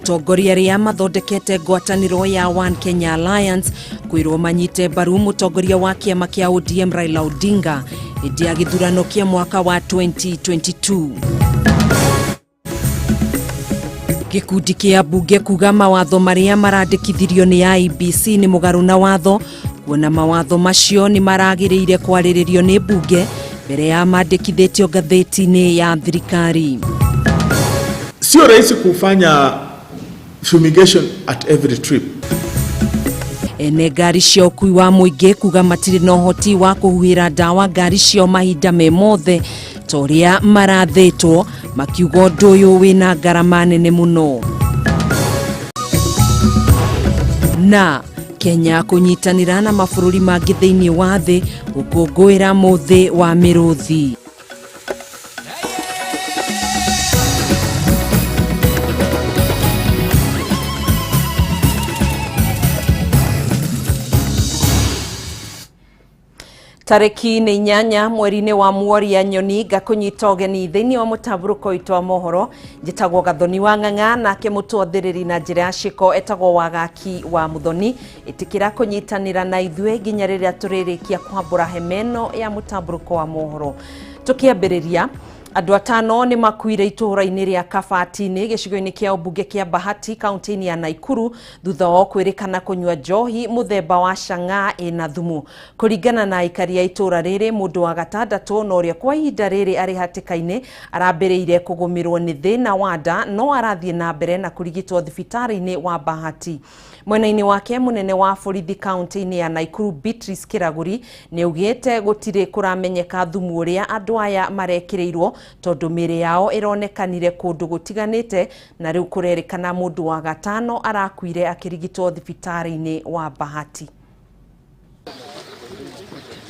Atongoria arĩa mathondekete ngwatanĩro ya One Kenya Alliance kwĩrwo manyite mbaru mũtongoria wa kĩama kĩa ODM Raila Odinga hĩndĩ ya gĩthurano kĩa mwaka wa 2022. Gĩkundi kĩa mbunge kuga mawatho marĩa marandĩkithirio nĩ IEBC nĩ mũgarũ na watho, kuona mawatho macio nĩ maragĩrĩire kwarĩrĩrio nĩ mbunge mbere ya mandĩkithĩtio ngathĩti-inĩ ya thirikari. Sio rahisi kufanya fumigation at every trip. Ene ngari cia ũkui wa mũingĩ kuga matirĩ na ũhoti wa kũhuhĩra ndawa ngari ciao mahinda me mothe ta ũrĩa marathĩtwo, makiuga ũndũ ũyũ wĩna ngarama nene mũno. Na Kenya kũnyitanĩra na mabũrũri mangĩ thĩinĩ wa thĩ gũkũngũĩra mũthĩ wa mĩrũthi. Tarĩki nĩ 8 mweri-inĩ wa Mworia Nyoni, ngakũnyita ũgeni thĩinĩ wa mũtambũrũko witũ wa mohoro. Njĩtagwo Gathoni wa Ng'ang'a, nake mũtwathĩrĩri na njĩra ya ciĩko etagwo Wagaki wa Muthoni. Ĩtĩkĩra kũnyitanĩra na ithuĩ nginya rĩrĩa tũrĩrĩkia kwambũra hema ĩno ya mũtambũrũko wa mohoro. Tũkĩambĩrĩria, andũ 5 nĩ makuire itũũra-inĩ rĩa Kabatini gĩcigo-inĩ kĩa ũmbunge kĩa Bahati kaunti-inĩ ya Naikuru thutha wao kwĩrĩkana kũnyua njohi mũthemba wa chang'aa ĩna thumu. Kũringana na aikari a itũũra rĩrĩ, mũndũ wa gatandatũ na ũrĩa kwa ihinda rĩrĩ arĩ hatĩka-inĩ arambĩrĩire kũgũmĩrwo nĩ thĩna wa nda no arathiĩ na mbere na kũrigitwo thibitarĩ-inĩ wa Bahati. Mwena-inĩ wake mũnene wa borithi kaunti-inĩ ya Naikuru Beatrice Kĩragũri nĩ augĩte gũtirĩ kũramenyeka thumu ũrĩa andũ aya marekĩrĩirwo tondũ mĩĩrĩ yao ĩronekanire kũndũ gũtiganĩte na rĩu kũrerĩkana mũndũ wa gatano arakuire akĩrigitwo thibitarĩ-inĩ wa Bahati.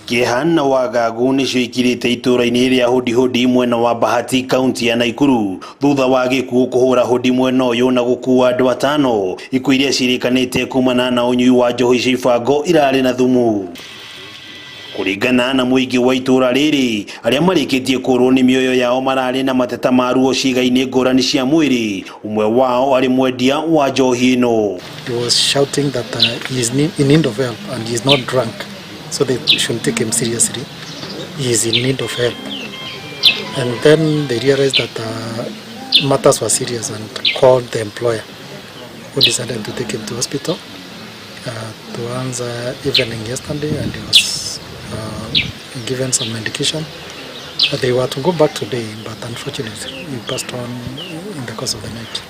Kĩeha na wagagu nĩcio ikirĩte itũũra-inĩ rĩa Hodi Hodi mwena wa Bahati kaunti ya Naikuru thutha wa gĩkuũ kũhũra hodi mwena ũyũ na gũkua andũ 5, ikuũ iria cirĩkanĩte kumana na ũnyui wa njohi cia ibango irarĩ na thumu. Kũringana na mũingĩ wa itũũra rĩrĩ, arĩa marĩkĩtie kũrwo nĩ mĩoyo yao mararĩ na mateta ma ruo ciĩga-inĩ ngũrani cia mwĩrĩ, ũmwe wao arĩ mwendia wa njohi ĩno. He was shouting that he is in need of help and he is not drunk, so they should take him seriously. He is in need of help. And then they realized that matters were serious and called the employer, who decided to take him to hospital. Towards evening yesterday, and he was given some medication. They were to go back today, but unfortunately he passed on in the course of the night.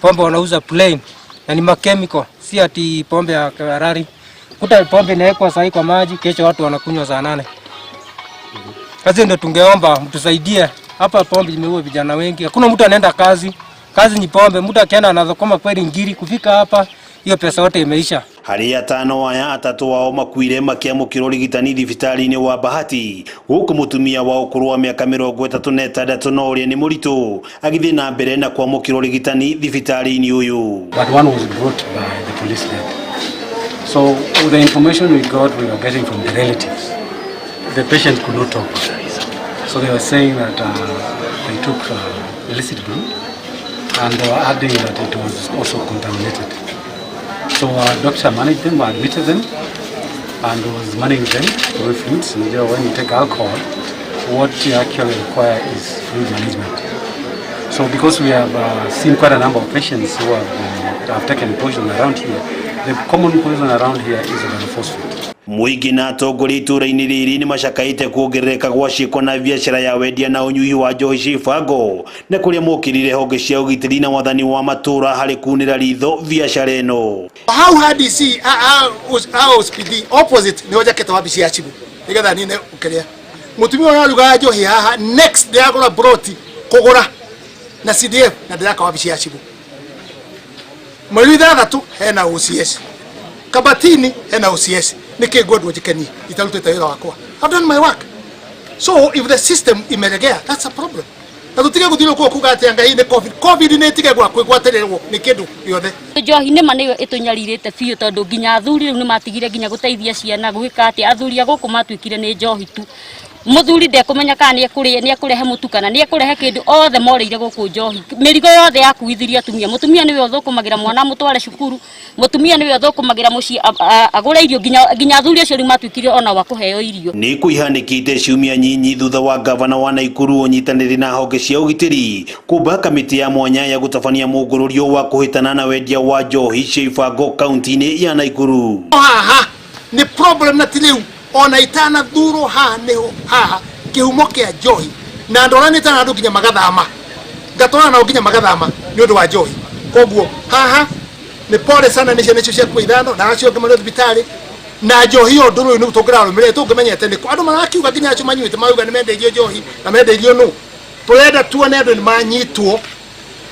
Pombe wanauza plain na ni makemiko, si ati pombe ya harari. Kuta pombe inawekwa sahi kwa maji, kesho watu wanakunywa saa 8. Sasa ndio tungeomba mtusaidie hapa, pombe imeua vijana wengi. Hakuna mtu anaenda kazi, kazi ni pombe. Mtu akienda anazokoma kweli ngiri, kufika hapa hiyo pesa yote imeisha. Harĩ 5 aya, 3 wao makuire makĩamũkĩrwo ũrigitani thibitarĩ-inĩ wa Bahati, gũkũ mũtumia wa ũkũrũ wa mĩaka 36 na ũrĩa nĩ mũritũ agĩthiĩ na mbere na kwamũkĩrwo ũrigitani thibitarĩ-inĩ ũyũ. But one was brought by the police lady. So the information we got, we were getting from the relatives. The patient could not talk. So they were saying that they took illicit brew, and they were adding that it was also contaminated. So our doctor managed them, admitted them, and was managing them through fluids. When you take alcohol, what you actually require is fluid management. So because we have seen quite a number of patients who have taken poison around here, the common poison around here is organophosphate. Mũingĩ na atongoria itũũra-inĩ rĩrĩ nĩ macakaĩte kuongerereka gwa ciĩko na biacara ya wendia na ũnyui wa njohi cia ibango, na kũrĩa mokĩrire honge cia ũgitĩri na wathani wa matũũra harĩ kunĩra ritho biacara ĩno. Hau ha DC, a OSPD opposite nĩho njakĩte wabici ya cibũ nĩgetha nine ũkĩrĩa. Mũtumia ũyũ arugaga njohi haha, next ndĩragũra broti kũgũra na CDF na ndĩraka wabici ya cibũ. Mweri 6 hena OCS, Kabatini hena OCS. Nĩkĩ ngwendwo njikenie itarutĩte wĩra wakwa? I've done my work. So if the system imeregea, that's a problem. Na tutige gũthiũrũrũka kuga atĩ anga hii nĩ COVID. COVID nĩ ĩtige gwa kwĩgwatĩrĩrwo nĩ kĩndũ gĩothe. Njohi nĩ ma nĩyo ĩtũnyarirĩte biũ tondũ nginya athuri rĩu nĩ matigire nginya gũteithia ciana gwĩka atĩ athuri a gũkũ matuĩkire nĩ njohi tu. Muthuri ndekumenya kana niekũrehe mũtu kana niekũrehe kĩndũ, othe morĩire gũkũ njohi. Mĩrigo yothe yakuithirio atumia. Mũtumia nĩwe ũthũkũmagĩra mwana mũtware cukuru, mũtumia nĩwe ũthũkũmagĩra mũciĩ agũre irio, nginya athuri acio rĩu matuĩkire ona wa kũheo irio. Nĩ kũihanĩkĩte ciumia nyinyi thutha wa gavana wa Naikuru ũnyitanĩri na honge cia ũgitĩri kũmba kamĩtĩ ya mwanya ya gũtabania mũngũrũrio wa kũhĩtana na wendia wa njohi cia ibango kaunti-inĩ ya Naikuru. Haha nĩ problem na ti rĩu ona itanathurwo, haha nĩho haha kĩhumo kĩa njohi, na ndoranĩte na andũ nginya magathama, ngatwarana nao nginya magathama nĩ ũndũ wa njohi. Koguo haha nĩ pole sana nĩ ciana icio ciakua 5 na acio angĩ marĩ thibitarĩ na njohi ĩyo. Ũndũ ũyũ nĩ tũngĩrarũmĩrĩra tũngĩmenyete nĩkũ andũ marakiuga, nginya acio manyuĩte marauga nĩ mendeirio njohi na mendeirio nũ. Tũrenda tuone andũ nĩ manyitwo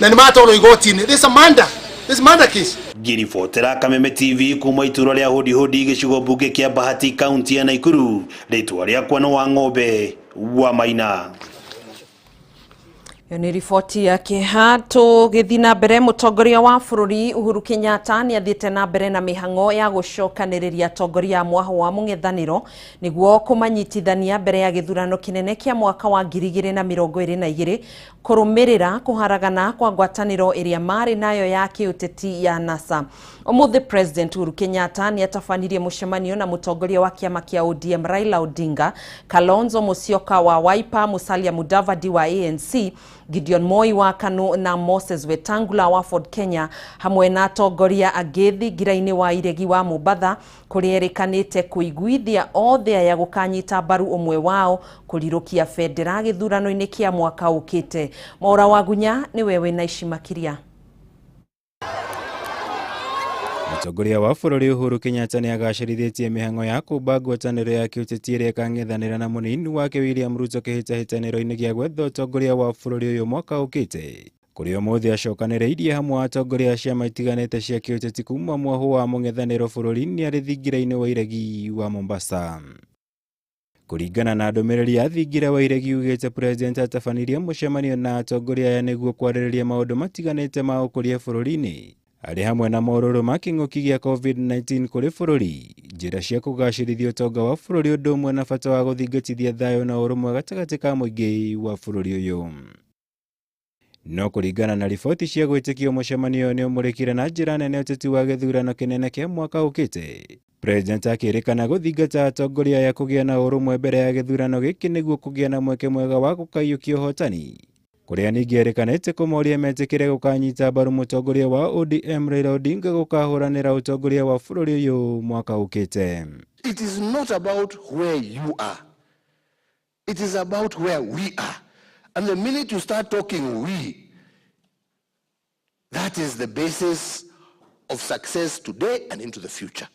na nĩ matwarwo igoti-inĩ. This is a murder, this is murder case. Ngĩribotera Kameme TV kuma itũra rĩa Hodi Hodi, gĩcigo mbunge kĩa Bahati, kaunti ya Naikuru, rĩtwa rĩakwa nĩ wa ng'ombe wa Maina. Ĩyo nĩ riboti ya kĩeha. Tũgĩthiĩ na mbere, mũtongoria wa bũrũri Uhuru Kenyatta nĩ athiĩte na mbere na mĩhang'o ya gũcokanĩrĩria atongoria a mwahũ wa mũng'ethanĩro nĩguo kũmanyitithania mbere ya gĩthurano kĩnene kĩa mwaka wa 2022, kũrũmĩrĩra kũharagana kwa ngwatanĩro ĩrĩa marĩ nayo ya kĩũteti ya NASA. Ũmũthĩ President Uhuru Kenyatta nĩ atabanirie mũcemanio na mũtongoria wa kĩama kĩa ODM Raila Odinga, Kalonzo Musyoka wa Wiper, Musalia Mudavadi wa ANC, Gideon Moi wa KANU na Moses Wetangula wa Ford Kenya, hamwe na atongoria angĩ thingira-inĩ wa iregi wa Mombatha, kũrĩa erĩkanĩte kũiguithia othe aya gũkanyita mbaru ũmwe wao kũrirũkia bendera gĩthurano-inĩ kĩa mwaka ũkĩte. Mwaura Wagunya nĩwe wĩna ici makĩria. Mũtongoria wa bũrũri Uhuru Kenyatta nĩ agacĩrithĩtie mĩhang'o ya kũmba ngwatanĩro ya kĩũteti ĩrĩa ĩkang'ethanĩra na mũnini wake William Ruto kĩhĩtahĩtanĩro-inĩ gĩa gwetha ũtongoria wa bũrũri ũyũ mwaka ũkĩte, kũrĩa ũmũthĩ acokanĩrĩirie hamwe atongoria a ciama itiganĩte cia kĩũteti kuma mwahũ wa mũng'ethanĩro bũrũri-inĩ arĩ thingira-inĩ wa iregi wa Mombasa. Kũringana na ndũmĩrĩri ya thingira wa iregi ugĩte, President atabanirie mũcemanio na atongoria aya nĩguo kwarĩrĩria maũndũ matiganĩte ma ũkũria bũrũri-inĩ, arĩ hamwe na morũrũ ma kĩng'ũki gĩa COVID-19 kũrĩ bũrũri, njĩra cia kũgacĩrithia ũtonga wa bũrũri, ũndũ ũmwe na bata wa gũthingatithia thayũ na ũrũmwe gatagatĩ ka mũingĩ wa bũrũri ũyũ. No kũringana na riboti cia gwĩtĩkio, mũcemanio ũyũ nĩ ũmũrĩkire na njĩra nene ũteti wa gĩthurano kĩnene kĩa mwaka ũkĩte, President akĩrĩkana gũthingata atongoria aya kũgĩa na ũrũmwe mbere ya gĩthurano gĩkĩ nĩguo kũgĩa na mweke mwega wa gũkaiyũkia ũhotani, kũrĩa ningĩ erĩkanĩte kũmoria metĩkĩre gũkanyita mbaru mũtongoria wa ODM Raila Odinga gũkahũranĩra ũtongoria wa bũrũri ũyũ mwaka ũkĩte. It is not about where you are. It is about where we are. And the minute you start talking we, that is the basis of success today and into the future.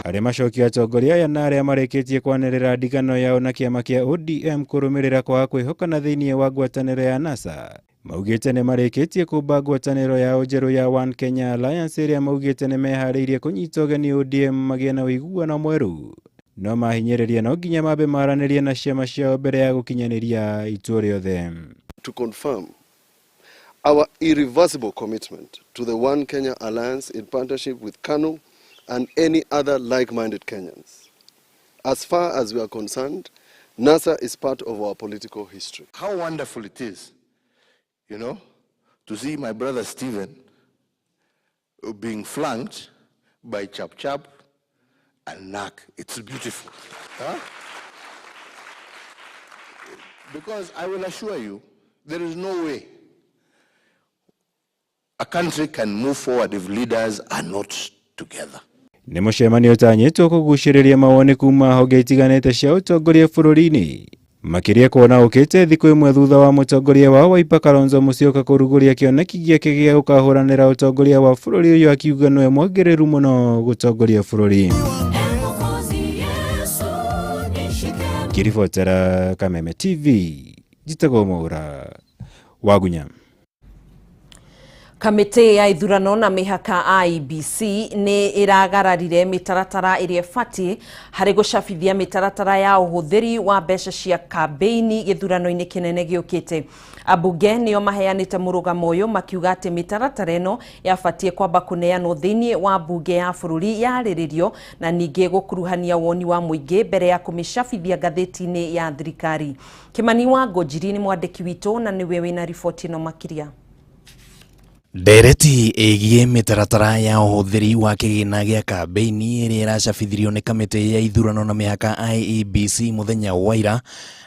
Arĩa macokia atongoria aya na arĩa marĩkĩtie kwanĩrĩra ndigano yao na kĩama kĩa ODM kũrũmĩrĩra kwaga kwĩhokana thĩinĩ wa ngwatanĩro ya NASA, maugĩte nĩ marĩkĩtie kũmba ngwatanĩro yao njerũ ya One Kenya Alliance, ĩrĩa maugĩte nĩ meharĩirie kũnyita ũgeni ODM magĩe na ũiguano mwerũ, no mahinyĩrĩria no nginya mambe maranĩrie na ciama ciao mbere ya gũkinyanĩria itua rĩothe. To confirm our irreversible commitment to the One Kenya Alliance in partnership with KANU and any other like-minded Kenyans. As far as we are concerned, NASA is part of our political history. How wonderful it is to see my brother Stephen being flanked by Chap Chap and NAC. It's beautiful. Huh? Because I will assure you, there is no way a country can move forward if leaders are not together. Nĩ mũcemanio ũtanyĩtwo kũgucĩrĩria mawoni kuma honge itiganĩte cia ũtongoria bũrũri-inĩ, makĩria kuona ũkĩte thikũ ĩmwe thutha wa mũtongoria wa Wiper Kalonzo Musyoka kũrugũria kĩoneki gĩake gĩa gũkahũranĩra ũtongoria wa bũrũri ũyũ, akiuga nĩwe mwagĩrĩru mũno gũtongoria bũrũri. Ngĩribotera Kameme TV, njĩtagwo Mwaura Wagunya. Kamĩtĩ ya ithurano na mĩhaka IEBC nĩ ĩragararire mĩtaratara ĩrĩa ĩbatiĩ harĩ gũcabithia mĩtaratara ya ũhũthĩri wa mbeca cia kambĩini gĩthurano-inĩ kĩnene gĩũkĩte. Ambunge nĩo maheanĩte mũrũgamo ũyũ makiuga atĩ mĩtaratara ĩno yabatiĩ kwamba kũneanwo thĩinĩ wa mbunge ya bũrũri yarĩrĩrio na ningĩ gũkuruhania woni wa mũingĩ mbere ya kũmĩcabithia ngathĩti-inĩ ya thirikari. Kĩmani wa Ngũnjiri nĩ mwandĩki witũ na nĩwe wĩna riboti ĩno makĩria. Ndereti ĩgiĩ mĩtaratara ya ũhũthĩri wa kĩgĩna gĩa kambĩini ĩrĩa ĩracabithirio nĩ kamĩtĩ ya ithurano na mĩhaka IEBC mũthenya wa ira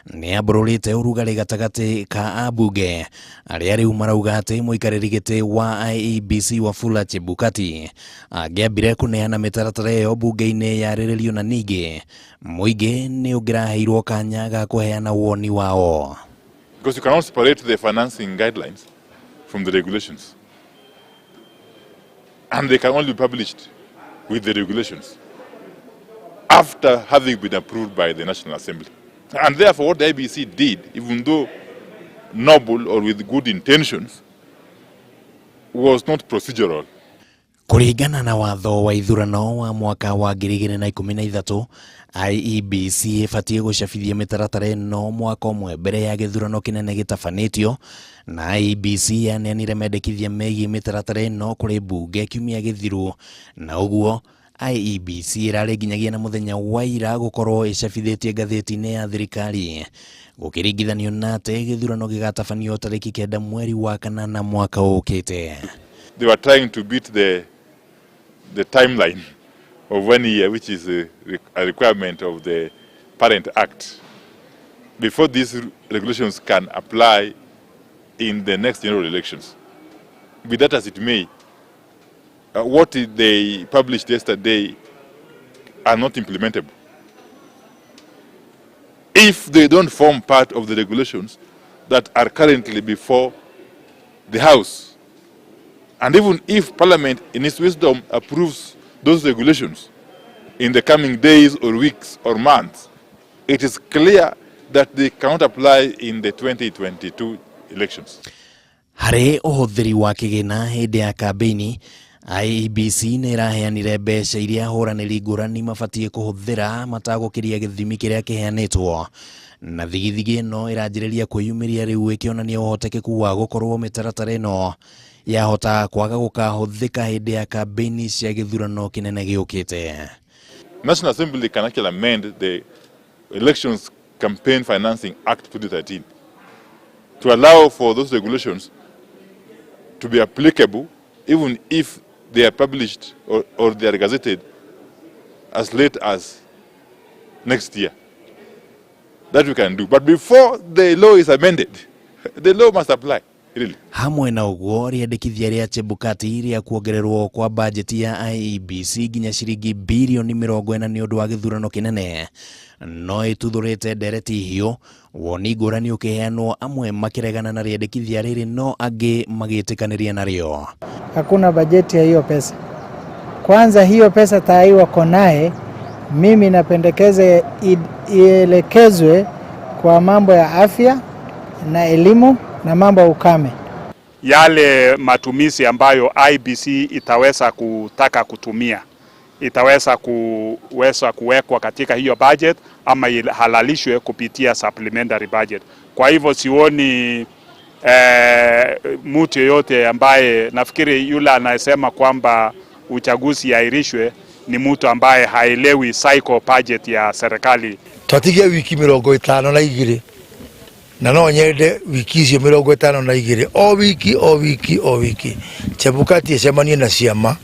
nĩ yambũrũrĩte ũrugarĩ gatagatĩ ka ambunge arĩa rĩu marauga atĩ mũikarĩri gĩtĩ wa IEBC Wafula Chebukati angĩambire kũneana mĩtaratara ĩyo mbunge-inĩ yarĩrĩrio na ningĩ mũingĩ nĩ ũngĩraheirwo kanya ga kũheana woni wao. Because you cannot separate the financing guidelines from the regulations. And they can only be published with the regulations after having been approved by the National Assembly. And therefore, what the IBC did, even though noble or with good intentions, was not procedural. Kũringana na watho wa ithurano wa mwaka wa 2013, IEBC ĩbatiĩ gũcabithia mĩtaratara ĩno mwaka ũmwe mbere ya gĩthurano kĩnene gĩtabanĩtio, na IEBC yaneanire mendekithia megiĩ mĩtaratara ĩno kũrĩ mbunge kiumia gĩthiru, na ũguo IEBC ĩrarĩ nginyagia na mũthenya wa ira gũkorwo ĩcabithĩtie ngathĩti-inĩ ya thirikari gũkĩringithanio na atĩ gĩthurano gĩgatabanio tarĩki 9 mweri wa kanana mwaka ũkĩte. They were trying to beat the timeline of 1 year, which is a requirement of the Parent Act, before these regulations can apply in the next general elections. Be that as it may, what they published yesterday are not implementable if they don't form part of the regulations that are currently before the House. And even if Parliament, in its wisdom, approves those regulations in the coming days or weeks or months, it is clear that they cannot apply in the 2022 elections. Harĩ ũhũthĩri wa kĩgĩna hĩndĩ ya kambĩini, IEBC nĩ ĩraheanire mbeca iria ahũranĩri ngũrani mabatiĩ kũhũthĩra matagũkĩria gĩthimi kĩrĩa kĩheanĩtwo, na thigithigi ĩno ĩranjĩrĩria kwĩyumĩria rĩu ĩkĩonania ũhotekeku wa gũkorwo mĩtaratara ĩno yahota kwaga gũkahũthĩka hĩndĩ ya kambĩini cia gĩthurano kĩnene gĩũkĩte. National Assembly can actually amend the Elections Campaign Financing Act 2013 to allow for those regulations to be applicable even if they are published or they are gazetted as late as next year. That we can do. But before the law is amended, the law must apply. Really. Hamwe na ũguo, rĩendekithia rĩa Chebukati rĩa kuongererwo kwa bajeti ya IEBC nginya ciringi birioni 40 nĩ ũndũ wa gĩthurano kĩnene no ĩtuthũrĩte ndereti hiũ, woni ngũrani ũkĩheanwo, amwe makĩregana na rĩendekithia rĩrĩ no angĩ magĩtĩkanĩria narĩo. Hakuna bajeti ya hiyo pesa. Kwanza hiyo pesa tayari wako naye, mimi napendekeza ielekezwe kwa mambo ya afya na elimu na mambo ya ukame. Yale matumizi ambayo IBC itaweza kutaka kutumia itaweza kuweza kuwekwa katika hiyo budget ama ihalalishwe kupitia supplementary budget. Kwa hivyo sioni mtu yeyote ambaye, nafikiri yule anayesema kwamba uchaguzi airishwe ni mtu ambaye haelewi cycle budget ya serikali. Twatigia wiki 52 na no nyende wiki icio 52 o wiki o wiki o wiki Chebukati ecemanie na ciama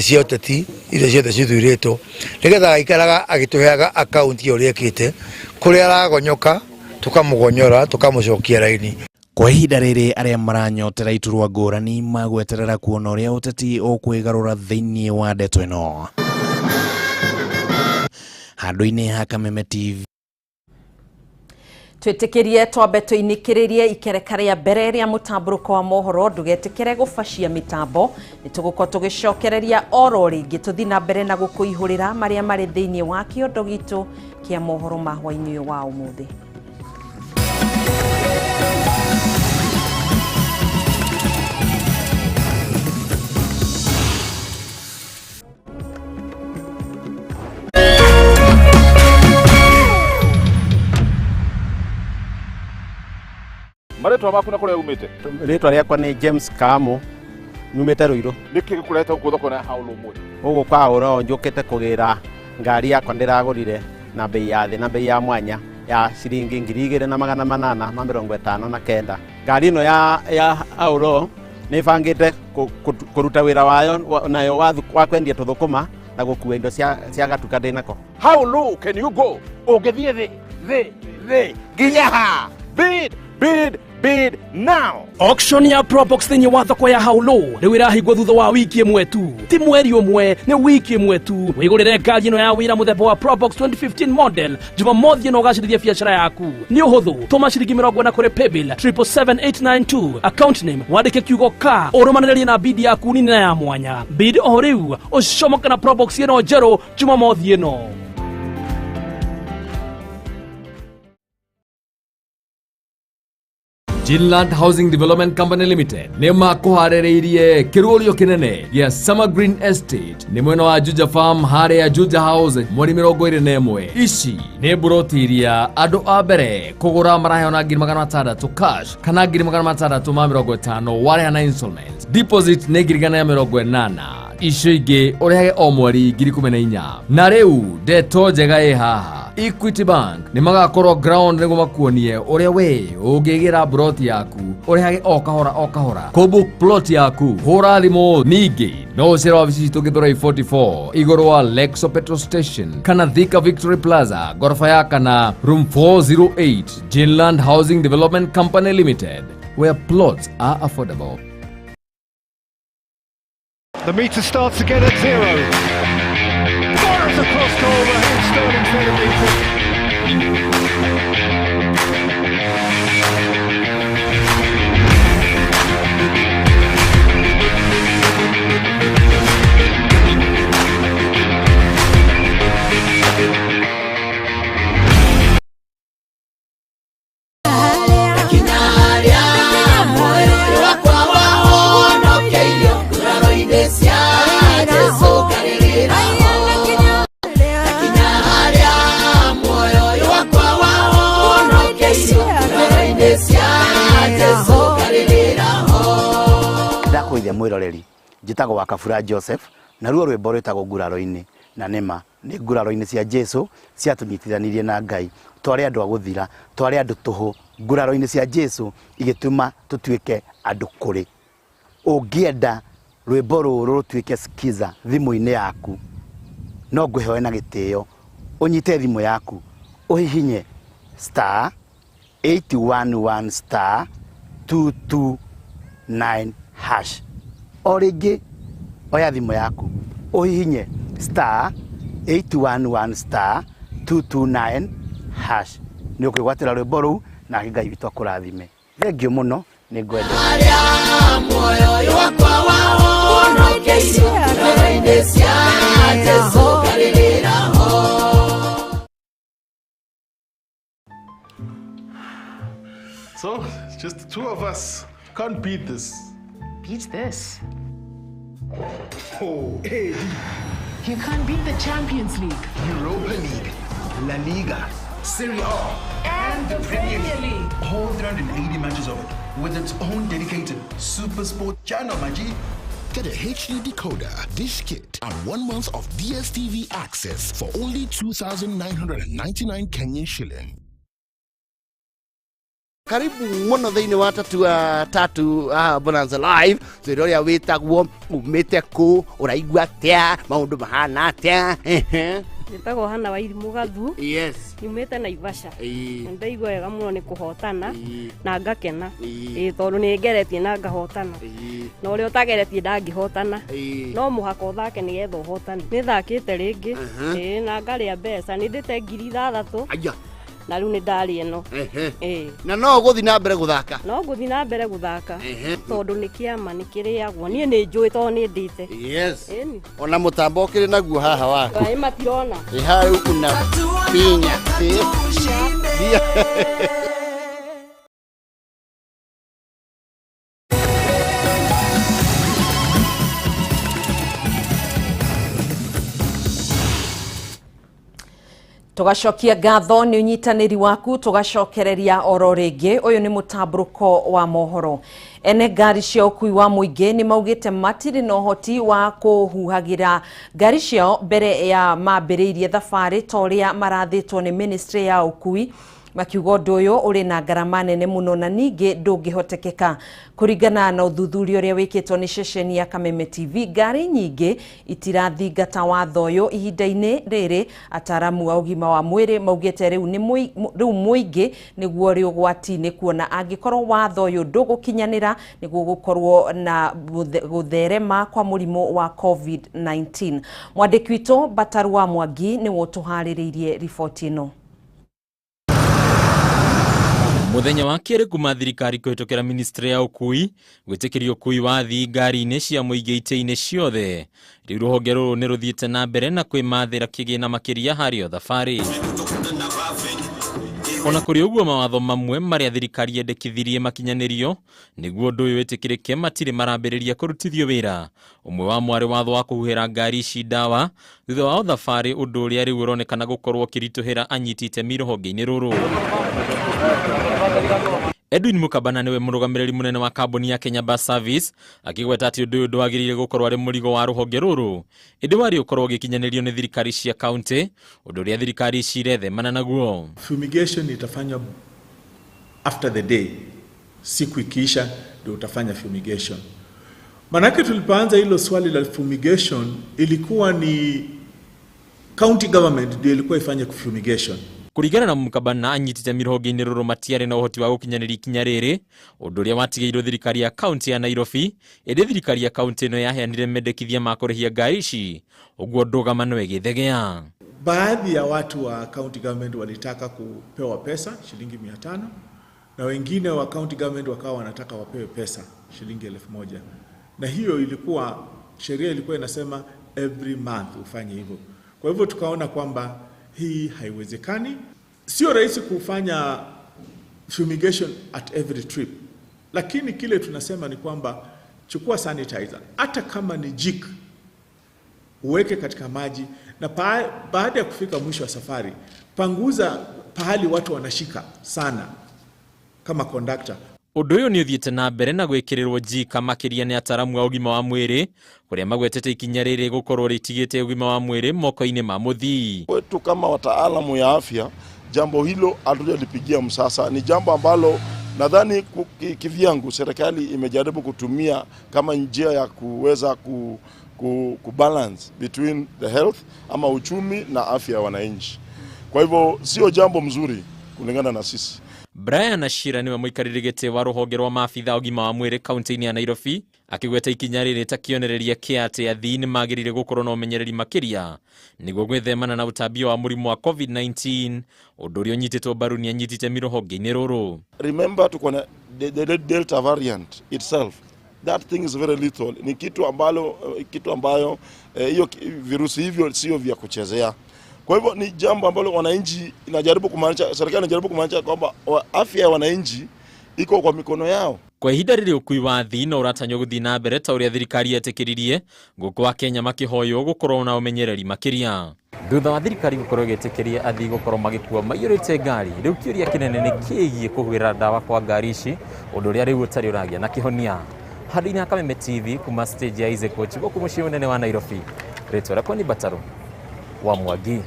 cia ũteti iria ciothe cithuurĩtwo nĩgetha agaikaraga agĩtũheaga akaunti ya ũrĩa ekĩte, kũrĩa aragonyoka tũkamũgonyora tũkamũcokia raini. Kwa ihinda rĩrĩ arĩa maranyotera iturwa ngũrani magweterera kuona ũrĩa ũteti ũkwĩgarũra thĩinĩ wa ndeto ĩno. Handũ-inĩ ha Kameme TV. Twĩtĩkĩrie twambe tũinĩkĩrĩrie ikereka rĩa mbere rĩa mũtambũrũko wa mohoro, ndũgetĩkĩre gũbacia mĩtambo, nĩ tũgũkorwo tũgĩcokereria oro rĩngĩ tũthiĩ na mbere na gũkũihũrĩra marĩa marĩ thĩinĩ wa kĩondo gitũ kĩa mohoro ma hwaĩ-inĩ ũyũ wa ũmũthĩ. Marĩtwa maku na kũrĩa umĩte? Rĩtwa rĩakwa nĩ James Kamu, nyumĩte Ruiru. Nĩkĩ gĩkũrehete gũkũ thoko ya Haũlũ ũmũthĩ? Gũkũ kwa Haũlũ njũkĩte kũgĩra ngari yakwa ndĩragũrire na bei ya thĩ na bei ya mwanya ya ciringi 2859. Ngari ĩno ya Haũlũ nĩ ĩbangĩte kũruta wĩra wayo nayo wa kwendia tũthũkũma na gũkua indo cia gatuka ndĩnako. How low can you go? Ũngĩthiĩ thĩ, thĩ, thĩ, nginya ha? Bid, bid, bid now. Auction ya Probox thĩinĩ wa thoko ya Haũlũ rĩu ĩrahingwo thutha wa wiki ĩmwe tu, ti mweri ũmwe, nĩ wiki ĩmwe tu. Wĩgũrĩre ngari ĩno ya wĩra mũthemba wa Probox 2015 model Jumamothi ĩno ũgacĩrithie biacara yaku. Nĩ ũhũthũ, tũma ciringi 40 kũrĩ paybill 777892, account name wandĩke kiugo ka, ũrũmanĩrĩrie na bid yaku nini na ya mwanya. Bid o rĩu ũcomoke na Probox ĩno njerũ Jumamothi ĩno. Jinland Housing Development Company Limited nĩ makũharĩrĩirie kĩrũrio kĩnene gĩa Summer Green Estate nĩ mwena wa Juja Farm harĩa Juja House mweri 21. Ici nĩ mburoti iria andũ a mbere kũgũra maraheo na 600,000 cash kana 650,000 warĩha na installments. Deposit nĩ 180,000, icio ingĩ ũrĩhage o mweri 14,000. Na rĩu ndeto njega ĩ haha, Equity Bank nĩ magakorwo ground nĩguo makuonie ũrĩa we ũngĩgĩra plot yaku ũrĩhage o kahora o kahora. Kũbook plot yaku hũra thimũ. Ningĩ no ũcere wabici citũ Githurai 44 igũrũ wa Lexo Petrol Station kana Thika Victory Plaza ngoroba ya kana room 408. Jinland Housing Development Company Limited, where plots are affordable. The meter starts again at 0. Fires across goal, Raheem Sterling's header beaten. Ndakũithia mwĩroreri, njĩtagwo wa Kabura Joseph, naruo rwĩmbo rwĩtagwo nguraro-inĩ, na nĩma nĩ nguraro-inĩ cia Jesu ciatũnyitithanirie na Ngai. Twarĩ andũ a gũthira, twarĩ andũ tũhũ, nguraro-inĩ cia Jesu igĩtũma tũtuĩke andũ kũrĩ. Ũngĩenda rwĩmbo rũrũ rũtuĩke skiza thimũ-inĩ yaku, no ngwĩhoe na gĩtĩo ũnyite thimũ yaku ũhihinye star 811 star 229 hash. O rĩngĩ oya thimũ yaku ũhihinye star 811 star 229 hash, nĩ ũkwĩgwatĩra rwĩmbo rũu, nake Ngai witũ akũrathime. Thengiũ mũno, nĩ ngwendete. So, it's just the two of us. Can't beat this. Beat this. Oh, hey. You can't beat the Champions League, Europa League, La Liga, Serie A, and the Premier League. All 380 matches of it with its own dedicated Super Sport channel, my G. Get a HD decoder, dish kit, and 1 month of DSTV access for only 2,999 Kenyan shilling. Karibu muno thĩinĩ wa tatua tatu Bonanza Live twĩra ũrĩa wĩtagwo umĩte kũ ũraigua atĩa maũndũ mahana atĩa. Njĩtagwo Hana Wairimũ Gathu. Yes. Nyumĩte Naivasha. Ĩĩ. Na ndaigua wega mũno nĩ kũhotana Ĩĩ. na ngakena. Ĩĩ. Ĩĩ, tondũ nĩ ngeretie na ngahotana. Ĩĩ. Na ũrĩa ũtageretie ndangĩhotana. Ĩĩ. No mũhaka ũthake nĩgetha ũhotane. Nĩ thakĩte rĩngĩ. Mhm. Ĩĩ, na ngarĩa mbeca. Nĩ ndĩte 6,000. Aya. Na rĩu nĩ ndarĩa ĩno. Ehe. Ĩĩ. Na no ũgũthiĩ na mbere gũthaka? No ngũthiĩ na mbere gũthaka. Ehe. Tondũ nĩ kĩama nĩ kĩrĩagwo. Niĩ nĩ njũĩ tondũ nĩ ndĩte. Yes. Ĩni. Ona mũtambo ũkĩrĩ naguo haha waku. Maĩ matirona. Ĩ hau una pinya. Ĩ. Tugacokia ngatho nĩ ũnyitanĩri waku, tugacokereria oro rĩngĩ. Ũyũ nĩ mũtambũrũko wa mohoro. Ene ngari cia ũkui wa mũingĩ nĩ maugĩte matirĩ na ũhoti wa kũhuhagĩra ngari ciao mbere ya mambĩrĩirie thabarĩ ta ũrĩa marathĩtwo nĩ ministry ya ũkui, makiuga ũndũ ũyũ ũrĩ na ngarama nene mũno na ningĩ ndũngĩhotekeka. Kũringana na ũthuthuria ũrĩa wĩkĩtwo nĩ ceceni ya Kameme TV, ngari nyingĩ itirathingata watho ũyũ ihinda-inĩ rĩrĩ. Ataramu a ũgima wa mwĩrĩ maugĩte rĩu mũingĩ nĩguo ũrĩ ũgwati-inĩ, kuona angĩkorwo watho ũyũ ndũgũkinyanĩra nĩguo gũkorwo na gũtherema kwa mũrimũ wa COVID-19. Mwandĩki witũ Bataru wa Mwangi nĩwe ũtũharĩrĩirie riboti ĩno. Muthenya wa kerĩ kuma thirikari kũhĩtũkĩra ministry ya ũkui gwĩtĩkĩria ũkui wa athii ngari-inĩ cia mũingĩ itĩ-inĩ ciothe, rĩu rũhonge rũrũ nĩ rũthiĩte na mbere na kwĩmathĩra kĩgĩna makĩria harĩ o thabarĩ. Ona kũrĩ ũguo, mawatho mamwe marĩa thirikari yendekithirie makinyanĩrio nĩguo ũndũ ũyũ wĩtĩkĩrĩke matirĩ marambĩrĩria kũrutithio wĩra. Ũmwe wa mwarĩ watho wa kũhuhĩra ngari ici ndawa thutha wa o thabarĩ, ũndũ ũrĩa rĩu ũronekana gũkorwo ũkĩritũhĩra anyiti itemi rũhonge-inĩ rũrũ. Edwin Mukabana niwe mũrũgamĩrĩri mũnene wa kambuni ya Kenya Bus Service, akĩgweta atĩ ũndũ ũyũ ndwagĩrĩire gũkorwo arĩ mũrigo wa rũhonge rũrũ, ĩndĩ warĩ ũkorwo ũgĩkinyanĩrio nĩ thirikari cia kaunti, ũndũ ũrĩa thirikari ici irethemana naguo. Fumigation itafanywa after the day, siku ikiisha ndio utafanya fumigation. Manake tulipoanza hilo swali la fumigation ilikuwa ni county government ndio ilikuwa ifanye fumigation. Kũringana na Mukabana, anyiti itemi rũhonge-inĩ rũrũ matiarĩ na ũhoti wa gũkinyanĩria ikinya rĩrĩ, ũndũ ũrĩa watigĩirwo thirikari ya kaunti ya Nairobi, ĩndĩ thirikari ya kaunti ĩno yaheanire mendekithia ma kũrĩhia ngari ici, ũguo ndũgamano ĩgĩthegea. Baadhi ya watu wa county government walitaka kupewa pesa shilingi 500 na wengine wa county government wakawa wanataka wapewe pesa shilingi 1000, na hiyo ilikuwa sheria ilikuwa inasema every month ufanye hivyo. Kwa hivyo tukaona kwamba hii haiwezekani. Sio rahisi kufanya fumigation at every trip, lakini kile tunasema ni kwamba chukua sanitizer, hata kama ni jik, uweke katika maji, na baada ya kufika mwisho wa safari panguza pahali watu wanashika sana kama conductor. Ũndũ ũyũ nĩ ũthiĩte na mbere na gwĩkĩrĩrwo njika makĩria nĩ ataramu a ũgima wa mwĩrĩ, kũrĩa magwetete ikinya rĩrĩ gũkorwo rĩtigĩte ũgima wa mwĩrĩ moko-inĩ ma mũthii. Kwetu kama wataalamu ya afya, jambo hilo hatujalipigia msasa. Ni jambo ambalo nadhani kivyangu serikali imejaribu kutumia kama njia ya kuweza kubalance between the health ama uchumi na afya ya wananchi. Kwa hivyo sio jambo mzuri kulingana na sisi. Brian Ashira niwe mũikarĩri gĩtĩ wa rũhonge rwa maabitha ũgima wa mwĩrĩ kaunti-inĩ ya Nairobi, akĩgweta ikinya rĩrĩ ta kĩonereria kĩa atĩ athii nĩ magĩrĩire gũkorwo na ũmenyereri makĩria nĩguo gwĩthemana na ũtambia wa mũrimũ wa COVID-19, ũndũ ũrĩa ũnyitĩtwo mbaru nĩ anyiti itemi rũhonge-inĩ rũrũ. Remember tuko na the Delta variant itself. That thing is very lethal. Ni kitu ambalo kitu ambayo hiyo virusi hivyo sio vya kuchezea. Kwa hivyo ni jambo ambalo wananchi inajaribu kumaanisha, serikali inajaribu kumaanisha kwamba afya ya wananchi iko kwa mikono yao. Kwa ihinda rĩrĩ ũkui wa athii no ũratanywo gũthiĩ na mbere ta ũrĩa thirikari yetĩkĩririe, gũkũ wa Kenya makĩhoywo gũkorwo na ũmenyereri makĩria. Thutha wa thirikari gũkorwo ĩgĩtĩkĩria athii gũkorwo magĩkua maiyũrĩte ngari, rĩu kĩũria kĩnene nĩ kĩgiĩ kũhuhĩra ndawa kwa ngari ici, ũndũ ũrĩa rĩu ũtarĩ ũragĩa na kĩhonia. Handũ-inĩ ha Kameme TV kuma stage ya Isaac Coach gũkũ mũciĩ mũnene wa Nairobi, rĩtwa rĩakwa nĩ Bataru wa Mwangi.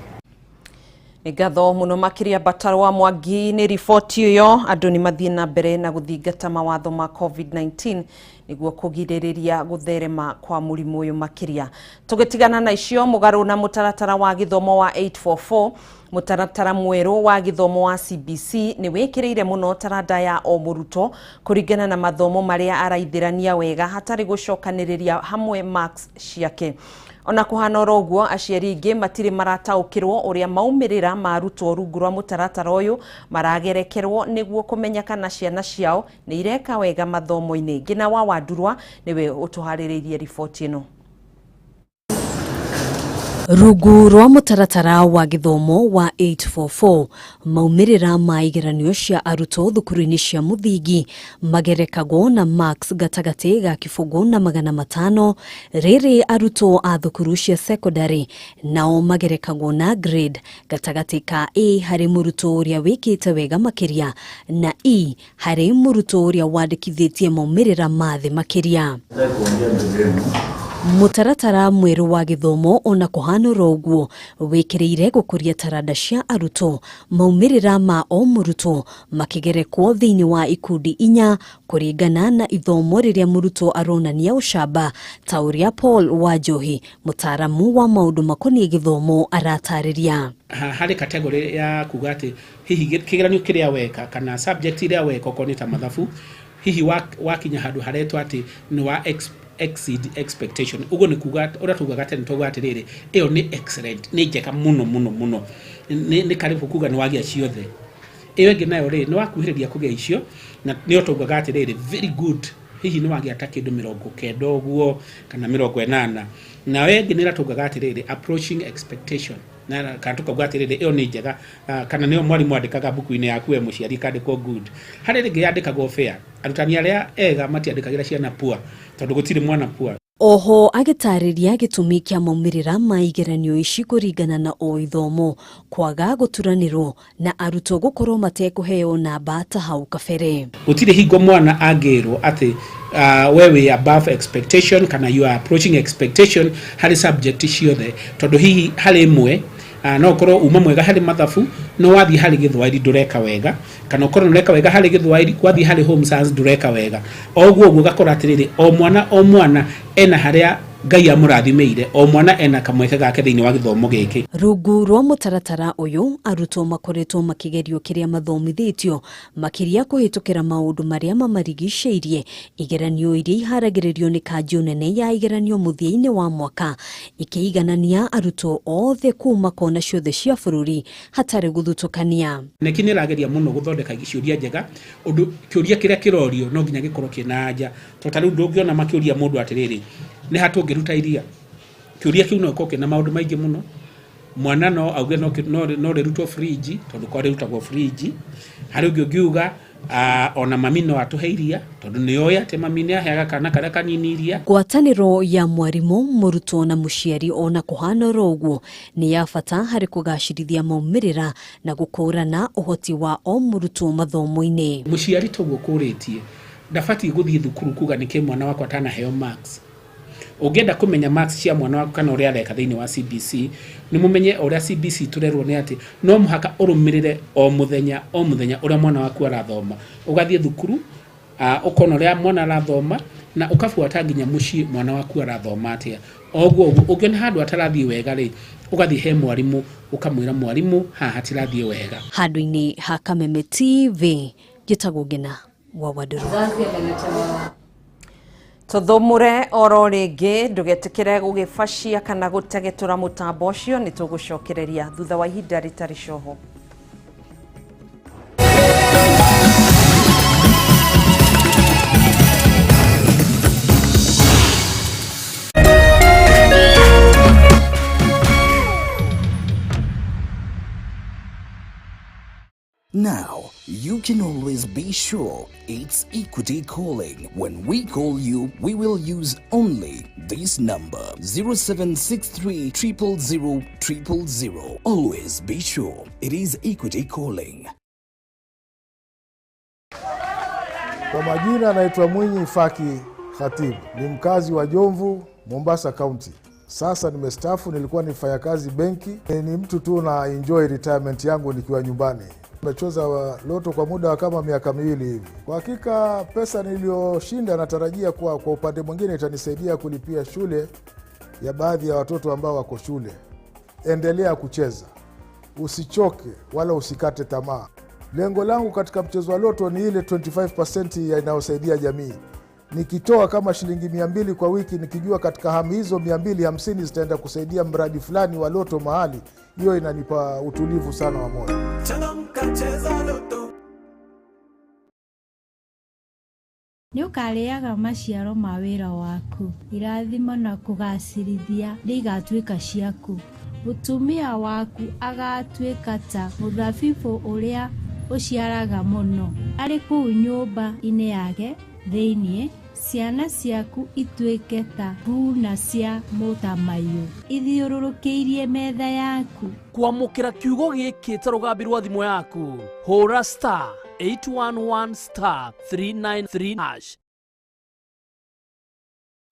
Nĩ ngatho mũno makĩria Bataru wa Mwangi nĩ riboti ĩyo. Andũ nĩ mathiĩ na mbere na gũthingata mawatho ma COVID-19 nĩguo kũgirĩrĩria gũtherema kwa mũrimũ ũyũ makĩria. Tũgĩtigana na icio, mũgarũ na mũtaratara wa gĩthomo wa 844, mũtaratara mwerũ wa gĩthomo wa CBC nĩ wĩkĩrĩire mũno taranda ya o mũrutwo kũringana na mathomo marĩa araithĩrania wega hatarĩ gũcokanĩrĩria hamwe marks ciake. Ona kũhana oro ũguo, aciari aingĩ matirĩ marataũkĩrwo ũrĩa maumĩrĩra ma arutwo rungu rwa mũtaratara ũyũ maragerekerwo nĩguo kũmenya kana ciana ciao nĩ ireka wega mathomo-inĩ. Ngina wa Wandurwa nĩwe ũtũharĩrĩirie riboti ĩno. Rungu rwa mũtaratara wa gĩthomo wa 844 maumĩrĩra ma igeranio cia arutwo thukuru-inĩ cia mũthingi magerekagwo na marks gatagatĩ ga 0 na 500, rĩrĩ arutwo a thukuru cia secondary nao magerekagwo na grade gatagatĩ ka A harĩ mũrutwo ũrĩa wĩkĩte wega makĩria na E harĩ mũrutwo ũrĩa wandĩkithĩtie maumĩrĩra ma thĩ makĩria. Mũtaratara mwerũ wa gĩthomo ona kũhanũra ũguo wĩkĩrĩire gũkũria taranda cia arutwo, maumĩrĩra ma o mũrutwo makĩgerekwo thĩinĩ wa ikundi 4 kũringana na ithomo rĩrĩa mũrutwo aronania ũcamba, ta ũrĩa Paul Wanjohi, mũtaaramu wa maũndũ makoniĩ gĩthomo, aratarĩria. Harĩ category ya kuga atĩ hihi kĩgeranio kĩrĩa weka kana subject ĩrĩa weka okorwo nĩ ta mathabu, hihi wakinya handũ haretwo atĩ nĩ wa exceed expectation, uguo ni kuga uria tugaga tene tugaga atiriri iyo ni excellent, ni njega muno muno muno, ni karibu kuga ni wagia ciothe. Iyo ingi nayo ri ni wakuhiriria kugia icio na nio tugaga atiriri very good, hihi ni wagia ta kindu 90 uguo kana 80. Nayo ingi ni ratugaga atiriri approaching expectation, na kana tukauga atiriri iyo ni njega, kana nio mwarimu andikaga buku-ini yaku we muciari kandikwo good. Hari ringi yandikagwo fair, arutani aria ega matiandikagira ciana poor tondu gutiri mwana poor. Oho agĩtarĩria gĩtũmi kĩa maumĩrĩra ma igeranio ici kũringana na o ithomo kwaga gũturanĩrwo na arutwo gũkorwo matekũheo namba ta hau kabere. Gũtirĩ hingo mwana angĩrwo atĩ we wĩ above expectation kana you are approaching expectation harĩ subject ciothe, tondũ hihi harĩ ĩmwe no ũkorwo uma mwega harĩ mathabu no wathiĩ harĩ gĩthwaĩri ndũreka wega, kana ũkorwo ndũreka wega harĩ gĩthwaĩri wathiĩ harĩ home science ndũreka wega. O ũguo ũguo ũgakora atĩrĩrĩ o mwana ena harĩa Ngai amũrathimĩire, o mwana ena kamweke gake thĩinĩ wa gĩthomo gĩkĩ. Rungu rwa mũtaratara ũyũ arutwo makoretwo makĩgerio kĩrĩa mathomithĩtio makĩria kũhĩtũkĩra maũndũ marĩa mamarigicĩirie, igeranio iria iharagĩrĩrio nĩ kanjũ nene ya igeranio mũthia-inĩ wa mwaka ikĩiganania arutwo othe kuma kona ciothe cia bũrũri hatarĩ gũthutũkania. KNEC nĩ ĩrageria mũno gũthondeka ciũria njega, ũndũ kĩũria kĩrĩa kĩrorio no nginya gĩkorwo kĩna anja, tondũ ta rĩu ndũngĩona makĩũria mũndũ atĩrĩrĩ nĩ ha tũngĩruta iria, kĩũria kĩu no gĩkorwo kĩna maũndũ maingĩ mũno. Mwana no auge no rĩrutwo fridge tondũ kwa rĩrutagwo fridge, harĩ ũngĩ ũngiuga ona mami no atũhe iria tondũ nĩ oĩ atĩ mami nĩ aheaga kana karĩa kanini iria. Ngwatanĩro ya mwarimũ, mũrutwo na mũciari ona kũhana oro ũguo nĩ ya bata harĩ kũgacĩrithia maumĩrĩra na gũkũrana ũhoti wa o mũrutwo mathomo-inĩ. Mũciari toguo kũrĩtie ndabatiĩ gũthiĩ thukuru kuga nĩkĩ mwana wakwa atanaheo marks. Ũngĩenda kũmenya marks cia mwana waku kana ũrĩa areka thĩinĩ wa CBC, nĩ mũmenye ũrĩa CBC tũrerwo nĩ atĩ no mũhaka ũrũmĩrĩre o mũthenya o mũthenya ũrĩa mwana waku arathoma. Ũgathiĩ thukuru ũkona ũrĩa mwana arathoma na ũkabuata nginya mũciĩ mwana waku arathoma atĩa. O ũguo ũguo ũngĩona handũ atarathiĩ wega rĩ, ũgathiĩ he mwarimũ ũkamwĩra mwarimũ haha hatirathiĩ wega. Handũ-inĩ ha Kameme TV, njĩtagwo Ngina wa Wandũrũ. Tuthumure oro rĩngĩ ndũgetikire gũgĩbacia kana gũtegetũra mũtambo ũcio, nĩ tũgũcokereria thutha wa ihinda rĩtarĩ coho. Now, you can always be sure it's Equity calling. When we call you, we will use only this number, 0763 000 000. Always be sure it is Equity calling. Kwa majina naitwa Mwinyi Faki Khatibu, ni mkazi wa Jomvu, Mombasa County. Sasa nimestaafu, nilikuwa nifanya kazi benki. Ni mtu tu na enjoy retirement yangu nikiwa nyumbani. Nimecheza loto kwa muda wa kama miaka 2 hivi. Kwa hakika pesa niliyoshinda natarajia kwa upande mwingine itanisaidia kulipia shule ya baadhi ya watoto ambao wako shule. Endelea kucheza, usichoke wala usikate tamaa. Lengo langu katika mchezo wa loto ni ile 25% inayosaidia jamii. Nikitoa kama shilingi 200 kwa wiki, nikijua katika hizo 250 zitaenda kusaidia mradi fulani wa loto mahali, hiyo inanipa utulivu sana wa moyo. Nĩ ũkarĩaga maciaro ma wĩra waku, irathimo na kũgacĩrithia nĩ igatuĩka ciaku. Mũtumia waku agaatuĩka ta mũthabibũ ũrĩa ũciaraga mũno arĩ kũu nyũmba-inĩ yake thĩinĩ, ciana ciaku ituĩke ta thuuna cia mũtamaiyũ ithiũrũrũkĩirie metha yaku. Kwamũkĩra kiugo gĩkĩ ta rũgambi rwa thimũ yaku, hũra star 811 star 393 hash.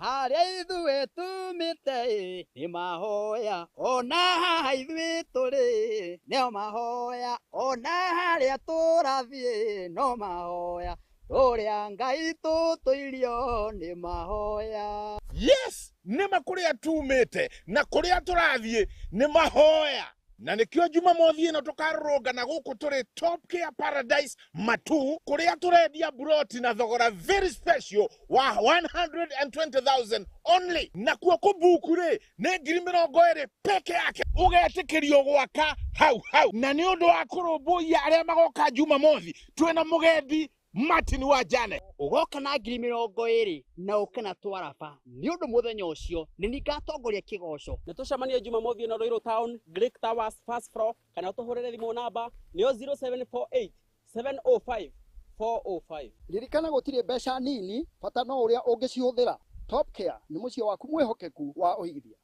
Harĩa ithuĩ tumĩte ĩ, nĩ mahoya ona haha ithuĩ tũrĩ nĩo mahoya ona harĩa tũrathiĩ no mahoya tũrĩa Ngai tũtũirio nĩ mahoya. Yes, nĩma kũrĩa tumĩte na kũrĩa tũrathiĩ nĩ mahoya, na nĩkĩo Jumamothi ĩno tũkarũrũngana gũkũ tũrĩ Top Care Paradise Matu, kũrĩa tũrendia buroti na thogora very special wa 120,000 only, nakuo kũbuku rĩ nĩ 20,000 peke yake, ũgetĩkĩrio gwaka hau hau. Na nĩ ũndũ wa kũrũmbũiya arĩa magoka Jumamothi, twĩna mũgendi Martin wa Janet. Ũgoka na 20,000 na ũke na twaraba nĩ ũndũ mũthenya ũcio nĩ niĩ ngatongoria kĩgoco. Nĩ tũcemanie Jumamothi ĩno Ruiru Town, Greek Towers first floor, kana ũtũhũrĩre thimũ namba nĩyo 0748 705 405. Ririkana gũtirĩ mbeca nini, bata no ũrĩa ũngĩcihũthĩra. Top Care nĩ mũciĩ waku mwĩhokeku wa ũigithia.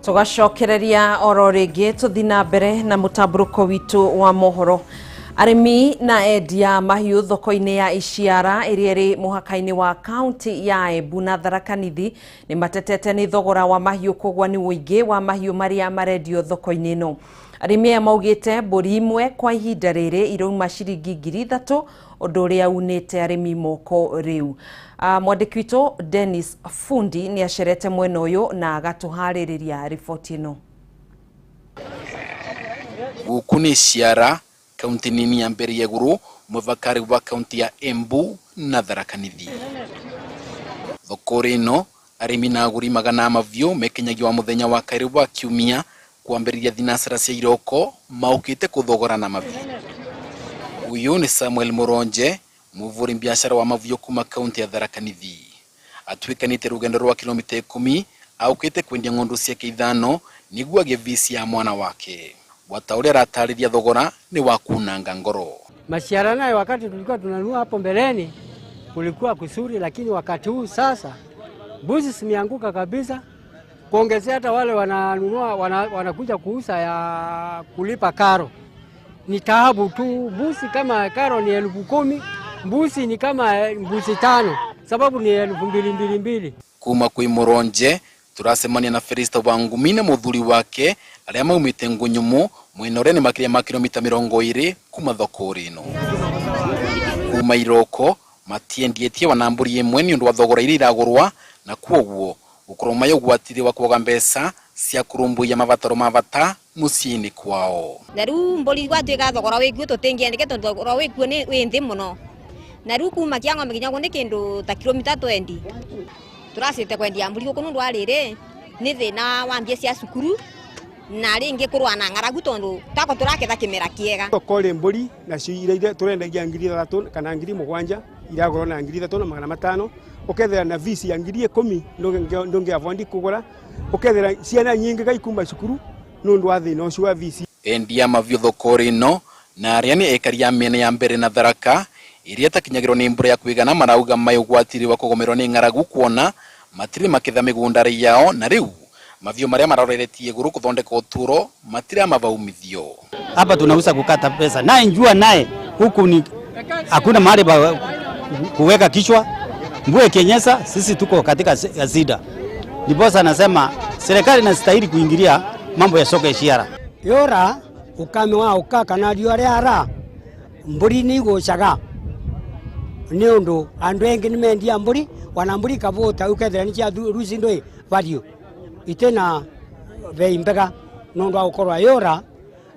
Tũgacokereria oro rĩngĩ tũthi na mbere na mũtambũrũko witũ wa mohoro. Arĩmi na endia mahiũ thoko-inĩ ya Iciara ĩrĩa ĩrĩ mũhaka-inĩ wa kaunti ya Embu na Tharaka Nithi nĩ matetete nĩ thogora wa mahiũ kũgwa nĩ ũingĩ wa mahiũ marĩa marendio thoko-inĩ ĩno. Arĩmi aya maugĩte mbũri imwe kwa ihinda rĩrĩ irauma ciringi 3,000, ũndũ ũrĩa unĩte arĩmi moko rĩu. Mwandĩki witũ Dennis Fundi nĩ acerete mwena ũyũ na agatũharĩrĩria riboti ĩno. Gũkũ nĩ Ciara, kaunti nini ya mbere ya igũrũ mũbaka wa kaunti ya Embu na Tharaka Nithi. Thoko ĩno arĩmi na agũri magana mabiũ mekinyagia wa mũthenya wa kerĩ wa kiumia kwambĩrĩria thinacara cia iroko maũkĩte kũthogorana mabiũ. Uyu nĩ Samuel Mũronje, mũvũri biacara wa mabiũ kuma kaunti ya Tharaka Nithi. Atuĩkanĩte rũgendo rwa kilomita 10 aũkĩte kwendia ng'ondu ciake 5 nĩguo agĩe visi ya mwana wake. Wata ũrĩa aratarĩria thogora nĩ wa kunanga ngoro. Maciara nayo wakati tulikuwa tunanunua hapo mbeleni kulikuwa kusuri, lakini wakati huu sasa mbuzi zimeanguka kabisa. Kuongezea hata wale wananunua wanakuja kuuza ya kulipa karo ni taabu tu. Mbuzi kama karo ni 10,000, mbuzi ni kama mbuzi 5, sababu ni 2,200. Kuma kwi Mũronje turacemania na Felista Wangumi na muthuri wake aria maumite Ngunyumu mwena uria ni makiria ma kilomita 20 kuma thoko ino. Kuma iroko matiendietie wana mburi imwe ni undu wa thogora iria iragurwa na kwoguo gukorwo mayo ugwatiri wa kwaga mbeca cia kurumbuiya mabataro ma bata muciĩ-inĩ kwao. Na riu mburi gwatuika thogora wikuo tutingiendeke tondu thogora wikuo ni wi nthi muno. Na riu kuma kia ng'ombe nginya ni kindu ta kilomita 20 turacite kwendia mburi guku nundu wa riri ni thina wa mbia cia cukuru na ringi kurwa na ng'aragu tondu tako turaketha kimera kiega. Thoko mburi nacio iria turendagia 3,000 kana 7,000 iragurwo na 3,500, ukethera na visi ya 10,000 ndungiavondi kugura, ukethera ciana nyingi kaikuma cukuru nundu wa thina ucio wa visi. Endia mabiũ thoko ĩno na arĩa nĩ ekari a mĩena ya mbere na Tharaka iria itakinyagĩrwo nĩ mbura ya kũigana marauga mai ũgwatiri wa kũgũmĩrwo nĩ ng'aragu kuona matirĩ maketha mĩgũnda yao na rĩu mabiũ marĩa maroreretie igũrũ kũthondeka ũtũũro matiramaba umithio. Hapa tunauza kukata pesa naye njua naye huku ni hakuna mahali pa kuweka kichwa. Mvua ikinyesha sisi tuko katika shida. Ndiposa anasema serikali inastahili kuingilia mambo ya soko ya Ishiara. Yora ukame wa ukaka na riũa rĩara mbũri nĩ igũcaga nĩ ũndũ andũ aingĩ nĩ mendia mbũri wana mbũri ikavuta ukethira nĩ cia ruci ndũĩ value itena bei mbega nĩ ũndũ wa gũkorwo yũra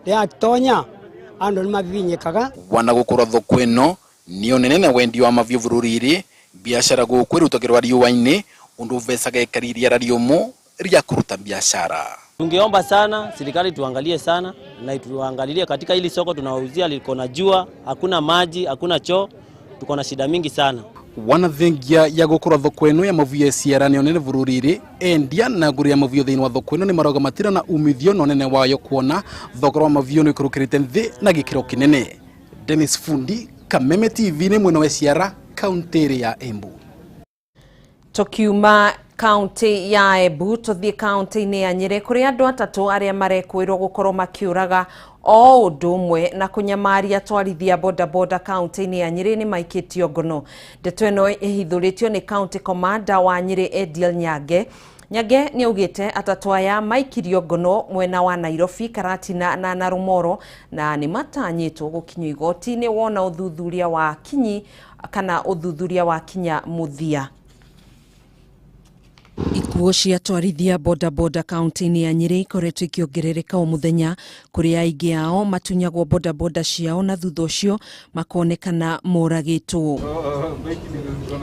rĩatonya andũ nĩ mabibinyĩkaga. Wana gũkorwo thoko ĩno nĩyo nene na wendia wa mabiũ bũrũri-inĩ, biacara gũkũ ĩrutagĩrwo riũa-inĩ ũndũ vecaga ekari rĩera rĩũmũ rĩa kũruta biacara. Tungeomba sana serikali tuangalie sana na tuangalilie katika hili soko tunawauzia liko na jua, hakuna maji, hakuna choo, tuko na shida mingi sana. Wana thengia ya gukorwo thoko ĩno ya mavuyo ya Ciara nĩyo nene bũrũri-inĩ, endia na agũri a mavuyo thĩinĩ wa thoko ĩno nĩ marauga matira na umithio na ũnene wayo kuona thogora wa mavuyo nĩ ũikũrũkĩrĩte thĩ na gĩkĩro kĩnene. Dennis Fundi, Kameme TV nĩ mwena wa Ciara, kaunti ya Embu. Tukiuma kaunti ya Embu tuthie kaunti-inĩ ya Nyĩrĩ kũrĩa andũ atatũ arĩa marekwĩrwo gũkorwo makĩũraga o ũndũ ũmwe na kũnyamaria atwarithia bodaboda kaunti-inĩ ya Nyĩrĩ nĩ maikĩtio ngono. Ndeto ĩno ĩhithũrĩtio nĩ county commander wa Nyĩrĩ Ediel Nyange. Nyange nĩ augĩte atatũ aya maikirio ngono mwena wa Nairobi, Karatina na Narumoro na nĩ matanyĩtwo gũkinyio igoti-inĩ wona ũthuthuria wa kinyi kana ũthuthuria wa kinya mũthia. Ikuũ cia atwarithia bodaboda kaunti-inĩ ya Nyĩrĩ ikoretwo ikĩongerereka o mũthenya kũrĩa aingĩ ao matunyagwo bodaboda ciao na thutha ũcio makonekana moragĩtwo.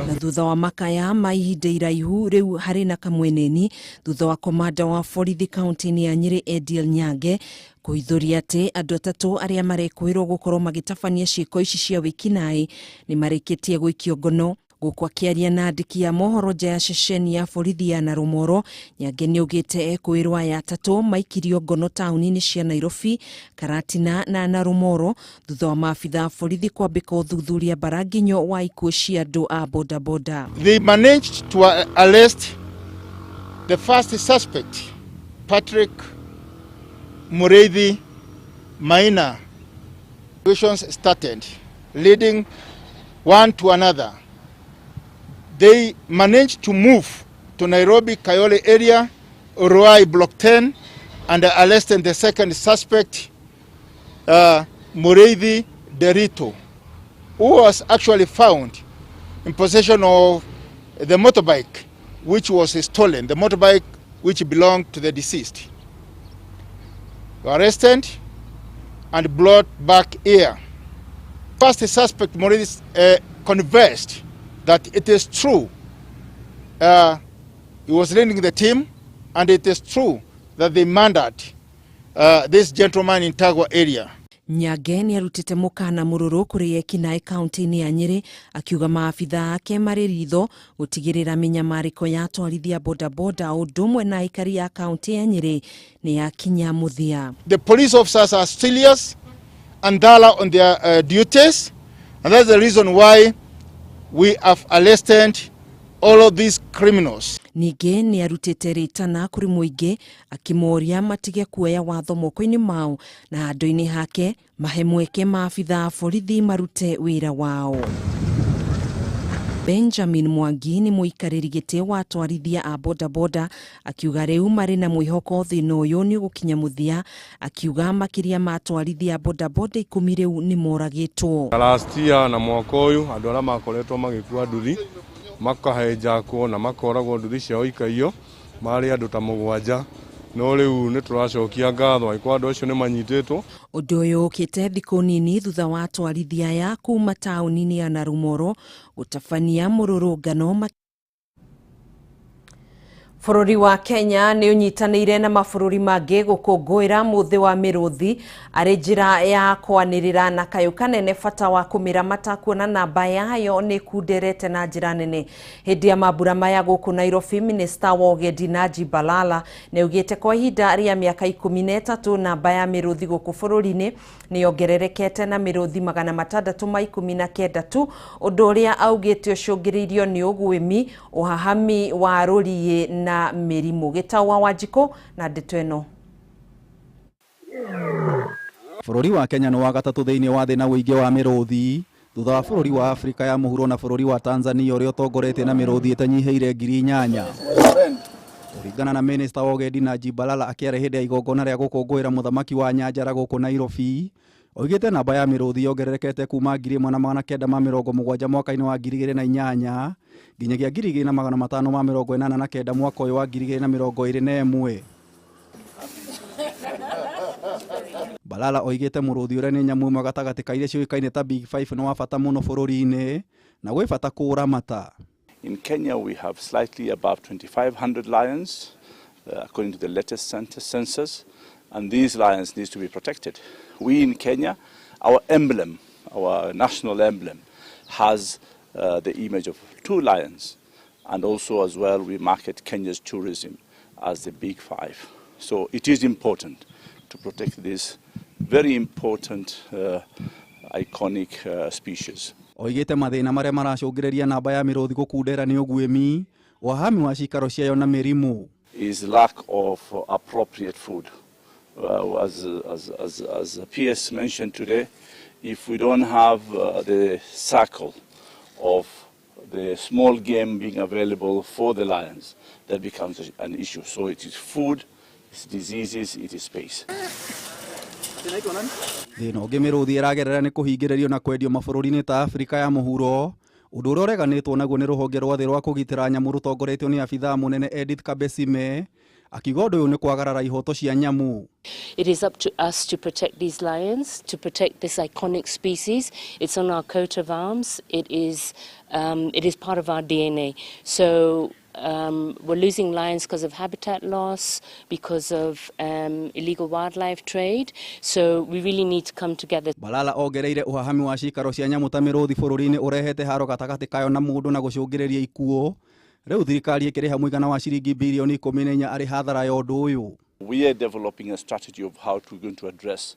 Na thutha wa makaya ma ihinda iraihu rĩu harĩ na kamweneni thutha wa komanda wa borithi kaunti-inĩ ya Nyĩrĩ Ediel Nyange kũhithũria atĩ andũ atatũ arĩa marekwĩrwo gũkorwo magĩtabania ciĩko ici cia wĩkinaĩ nĩ marĩkĩtie gũikio ngono. Gũkũ akĩaria na andĩki a mohoro nja ya ceceni ya borithi ya Narumoro, Nyange nĩaugĩte ekwĩrwo aya atatũ maikirio ngono taũni-inĩ cia Nairobi, Karatina na Narumoro thutha wa maabitha a borithi kwambĩka ũthuthuria mbaranginyo wa ikuũ cia andũ a bodaboda. They managed to arrest the first suspect, Patrick Mureithi Maina. Investigations started, leading one to another. They managed to move to Nairobi Kayole area, Ruai Block 10, and arrested the second suspect, Mureithi Derito, who was actually found in possession of the motorbike which was stolen, the motorbike which belonged to the deceased. Arrested and brought back here. First suspect, Mureithi, confessed that it is true he was leading the team, and it is true that they murdered this gentleman in Tagwa area. Nyange nĩ arutĩte mũkana mũrũrũ kũrĩ ekinaĩ kaunti-inĩ ya Nyĩrĩ akiuga maabitha ake marĩ ritho gũtigĩrĩra mĩnyamarĩko ya atwarithia bodaboda ũndũ ũmwe na aikari a kaunti ya Nyĩrĩ nĩ yakinya mũthia. The police officers are serious and thorough on their duties, and that's the reason why we have arrested all of these criminals. Ningĩ nĩ arutĩte rĩtana kũrĩ mũingĩ akĩmoria matige kuoya watho moko-inĩ mao na handũ-inĩ hake mahe mweke maabitha a borithi marute wĩra wao. Benjamin Mwangi nĩ mũikarĩri gĩtĩ wa atwarithia a bodaboda akiuga rĩu marĩ na mwĩhoko thĩna ũyũ nĩ ũgũkinya mũthia, akiuga makĩria ma atwarithia a bodaboda 10 rĩu nĩ moragĩtwo. Last year na mwaka ũyũ andũ arĩa makoretwo magĩkua nduthi makahenjakwo na makoragwo nduthi ciao ikaiyo marĩ andũ ta 7, no rĩu nĩ tũracokia ngatho angĩkorwo andũ acio nĩ manyitĩtwo. Ũndũ ũyũ ũkĩte thikũ nini thutha wa atwarithia aya kuma taũni-inĩ ya Narumoro gũtabania mũrũrũngano. Bũrũri wa Kenya nĩ ũnyitanĩire na mabũrũri mangĩ gũkũngũĩra mũthĩ wa mĩrũthi arĩ njĩra ya kwanĩrĩra na kayũ kanene bata wa kũmĩramata kuona namba yayo nĩ ĩkunderete na njĩra nene. Hĩndĩ ya mambura maya gũkũ Nairobi, minista wa ũgendi Najib Balala nĩ augĩte kwa ihinda rĩa mĩaka 13 namba ya mĩrũthi gũkũ bũrũri-inĩ nĩ yongererekete na mĩrũthi 619 tu, ũndũ ũrĩa augĩte ũcũngĩrĩirio nĩ ũguĩmi, ũhahami wa rũriĩ na mĩrimũ. Gĩtau wa Wanjikũ na ndeto ĩno. Bũrũri wa Kenya nĩ wa gatatũ thĩinĩ wa thĩ na ũingĩ wa mĩrũthi thutha wa bũrũri wa Afrika ya mũhuro na bũrũri wa Tanzania ũrĩa ũtongoretie na mĩrũthi ĩtanyihĩire 8,000. Kũringana na minista wa ũgendi Najib Balala akĩaria hĩndĩ ya igongona rĩa gũkũngũĩra mũthamaki wa Nyanjara gũkũ Nairobi, oigĩte namba ya mĩrũthi yongererekete kuma 1970 mwaka-inĩ wa 2008 nginyagia 2589 mwaka ũyũ wa 2021. Balala oigĩte mũrũthi ũrĩa nĩ nyamũ ĩmwe gatagatĩ ka iria ciũĩkaine ta Big Five nĩ wa bata mũno bũrũri-inĩ na gwĩ bata kũũramata. In Kenya we have slightly above 2,500 lions, according to the latest census, and these lions need to be protected. We in Kenya, our emblem, our national emblem, has the image of two lions, and also as well we market Kenya's tourism as the Big Five. So it is important to protect this very important iconic species. Oigĩte mathĩna marĩa maracũngĩrĩria namba ya mĩrũthi gũkundera nĩ ũguĩmi, wahami wa cikaro ciayo na mĩrimũ. Is lack of appropriate food. As PS mentioned today, if we don't have the cycle of the small game being available for the lions, that becomes an issue. So it is food, it's diseases, it is space. Thĩna ũngĩ mĩrũthi ĩragerera nĩ kũhingĩrĩrio na kwendio mabũrũri-inĩ ta Afrika ya mũhuro, ũndũ ũrĩa ũreganĩtwo naguo nĩ rũhonge rwa thĩ rwa kũgitĩra nyamũ rũtongoretio nĩ abithaa mũnene Edith Kabesime, akiuga ũndũ ũyũ nĩ kwagarara ihoto cia nyamũ. It is up to us to protect these lions, to protect this iconic species. It's on our coat of arms. It is part of our DNA. So we're losing lions because of habitat loss, because of illegal wildlife trade. So we really need to come together. Balala ongereire ũhahami wa cikaro cia nyamũ ta mĩrũthi bũrũri-inĩ ũrehete haro gatagatĩ kayo na mũndũ na gũcũngĩrĩria ikuũ. Rĩu thirikari ĩkĩrĩha mũigana wa ciringi birioni 14 arĩ hathara ya ũndũ ũyũ. We are developing a strategy of how we're going to address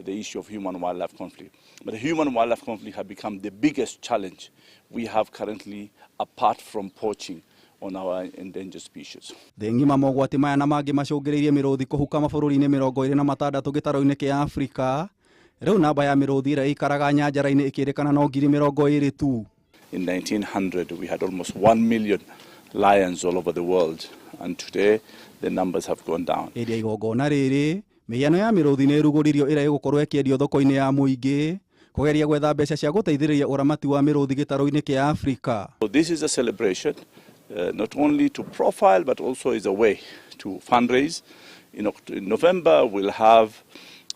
the issue of human-wildlife conflict. But the human-wildlife conflict have become the biggest challenge we have currently, apart from poaching on our endangered species. Thĩ ng'ima mogwati maya na mangĩ macũngĩrĩirie mĩrũthi kũhuka mabũrũri-inĩ 26 gĩtarũ-inĩ kĩa Afrika. Rĩu namba ya mĩrũthi ĩrĩa ĩikaraga nyanjara-inĩ ĩkĩrĩkana no 20,000 tu. In 1900, we had almost 1 million lions all over the world, and today the numbers have gone down. Hĩndĩ ya igongona rĩrĩ, mĩhiano ya mĩrũthi nĩ ĩrugũririo ĩrĩa ĩgũkorwo ĩkĩendio thoko-inĩ ya mũingĩ kũgeria gwetha mbeca cia gũteithĩrĩria ũramati wa mĩrũthi gĩtarũ-inĩ kĩa Afrika. So this is a celebration, not only to profile, but also is a way to fundraise. In November, we'll have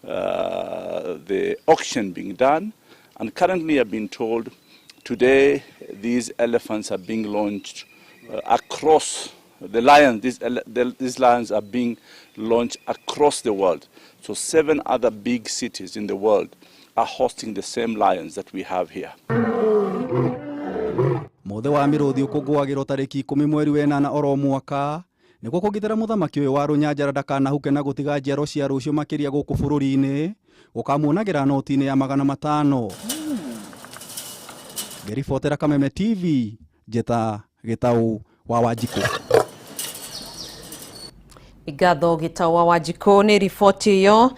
the auction being done, and currently I've been told today these elephants are being launched across the lions. These lions are being launched across the world. So seven other big cities in the world are hosting the same lions that we have here. Mũthĩ wa mĩrũthi ũkũngũagĩrwo tarĩki 10 mweri wenana oro mwaka nĩguo kũgitĩra mũthamaki ũyũ wa rũnyanjara ndakanahuke na gũtiga njiaro cia rũciũ, makĩria gũkũ bũrũri-inĩ gũkamuonagĩra noti-inĩ ya 500. Ngĩribotera Kameme TV, njĩta Gĩtaũ wa Wanjikũ. Ngatho, Gĩtaũ wa Wanjikũ, nĩ riboti ĩyo.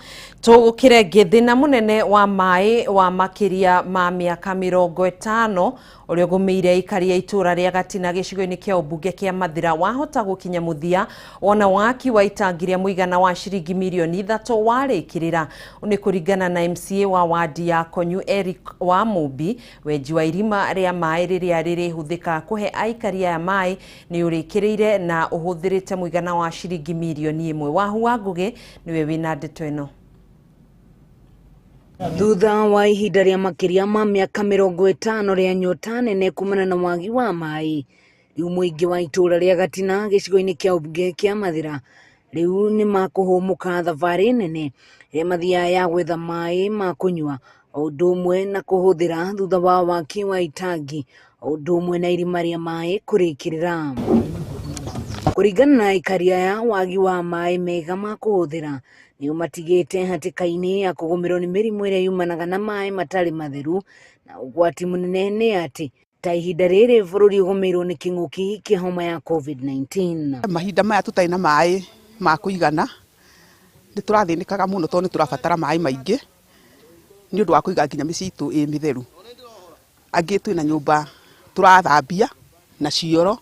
Tũgũkĩre ngĩ thĩna mũnene wa maĩ wa makĩria ma mĩaka 50 ũrĩa ũgũmĩire aikari a itũũra rĩa Gatina gĩcigo-inĩ kĩa ũmbunge kĩa Mathira wahota gũkinya mũthia wona waki wa itangi rĩa mũigana wa ciringi mirioni 3 warĩkĩrĩra. Nĩ kũringana na MCA wa wadi ya Konyu Eric wa Mũmbi, wenji wa irima rĩa maĩ rĩrĩa rĩrĩhũthĩka kũhe aikari aya maĩ nĩ ũrĩkĩrĩire na ũhũthĩrĩte mũigana wa ciringi mirioni 1. Wahu wa Ngũgĩ nĩwe wĩna ndeto ĩno. Thutha wa ihinda rĩa makĩria ma mĩaka 50 rĩa nyota nene kumana na wagi wa maĩ, rĩu mũingĩ wa itũũra rĩa Gatina gĩcigo-inĩ kĩa ũmbunge kĩa Mathira rĩu nĩ makũhũmũka thabarĩ nene ĩrĩa mathiaga ya gwetha maĩ ma kũnyua o ũndũ ũmwe na kũhũthĩra, thutha wa waki wa itangi o ũndũ ũmwe na irima rĩa maĩ kũrĩkĩrĩra. Kũringana na aikari aya, wagi wa maĩ mega ma kũhũthĩra nĩ ũmatigĩte hatĩka-inĩ ya kũgũmĩrwo nĩ mĩrimũ ĩrĩa yumanaga na maĩ matarĩ matheru, na ũgwati mũnene nĩ atĩ ta ihinda rĩrĩ bũrũri ũgũmĩirwo nĩ kĩng'ũki kĩa homa ya COVID-19. Mahinda maya tũtarĩ na maĩ ma kũigana nĩ tũrathĩnĩkaga mũno, tondũ nĩ tũrabatara maĩ maingĩ nĩ ũndũ wa kũiga nginya mĩciĩ itũ ĩ mĩtheru. Angĩ twĩna nyũmba tũrathambia na cioro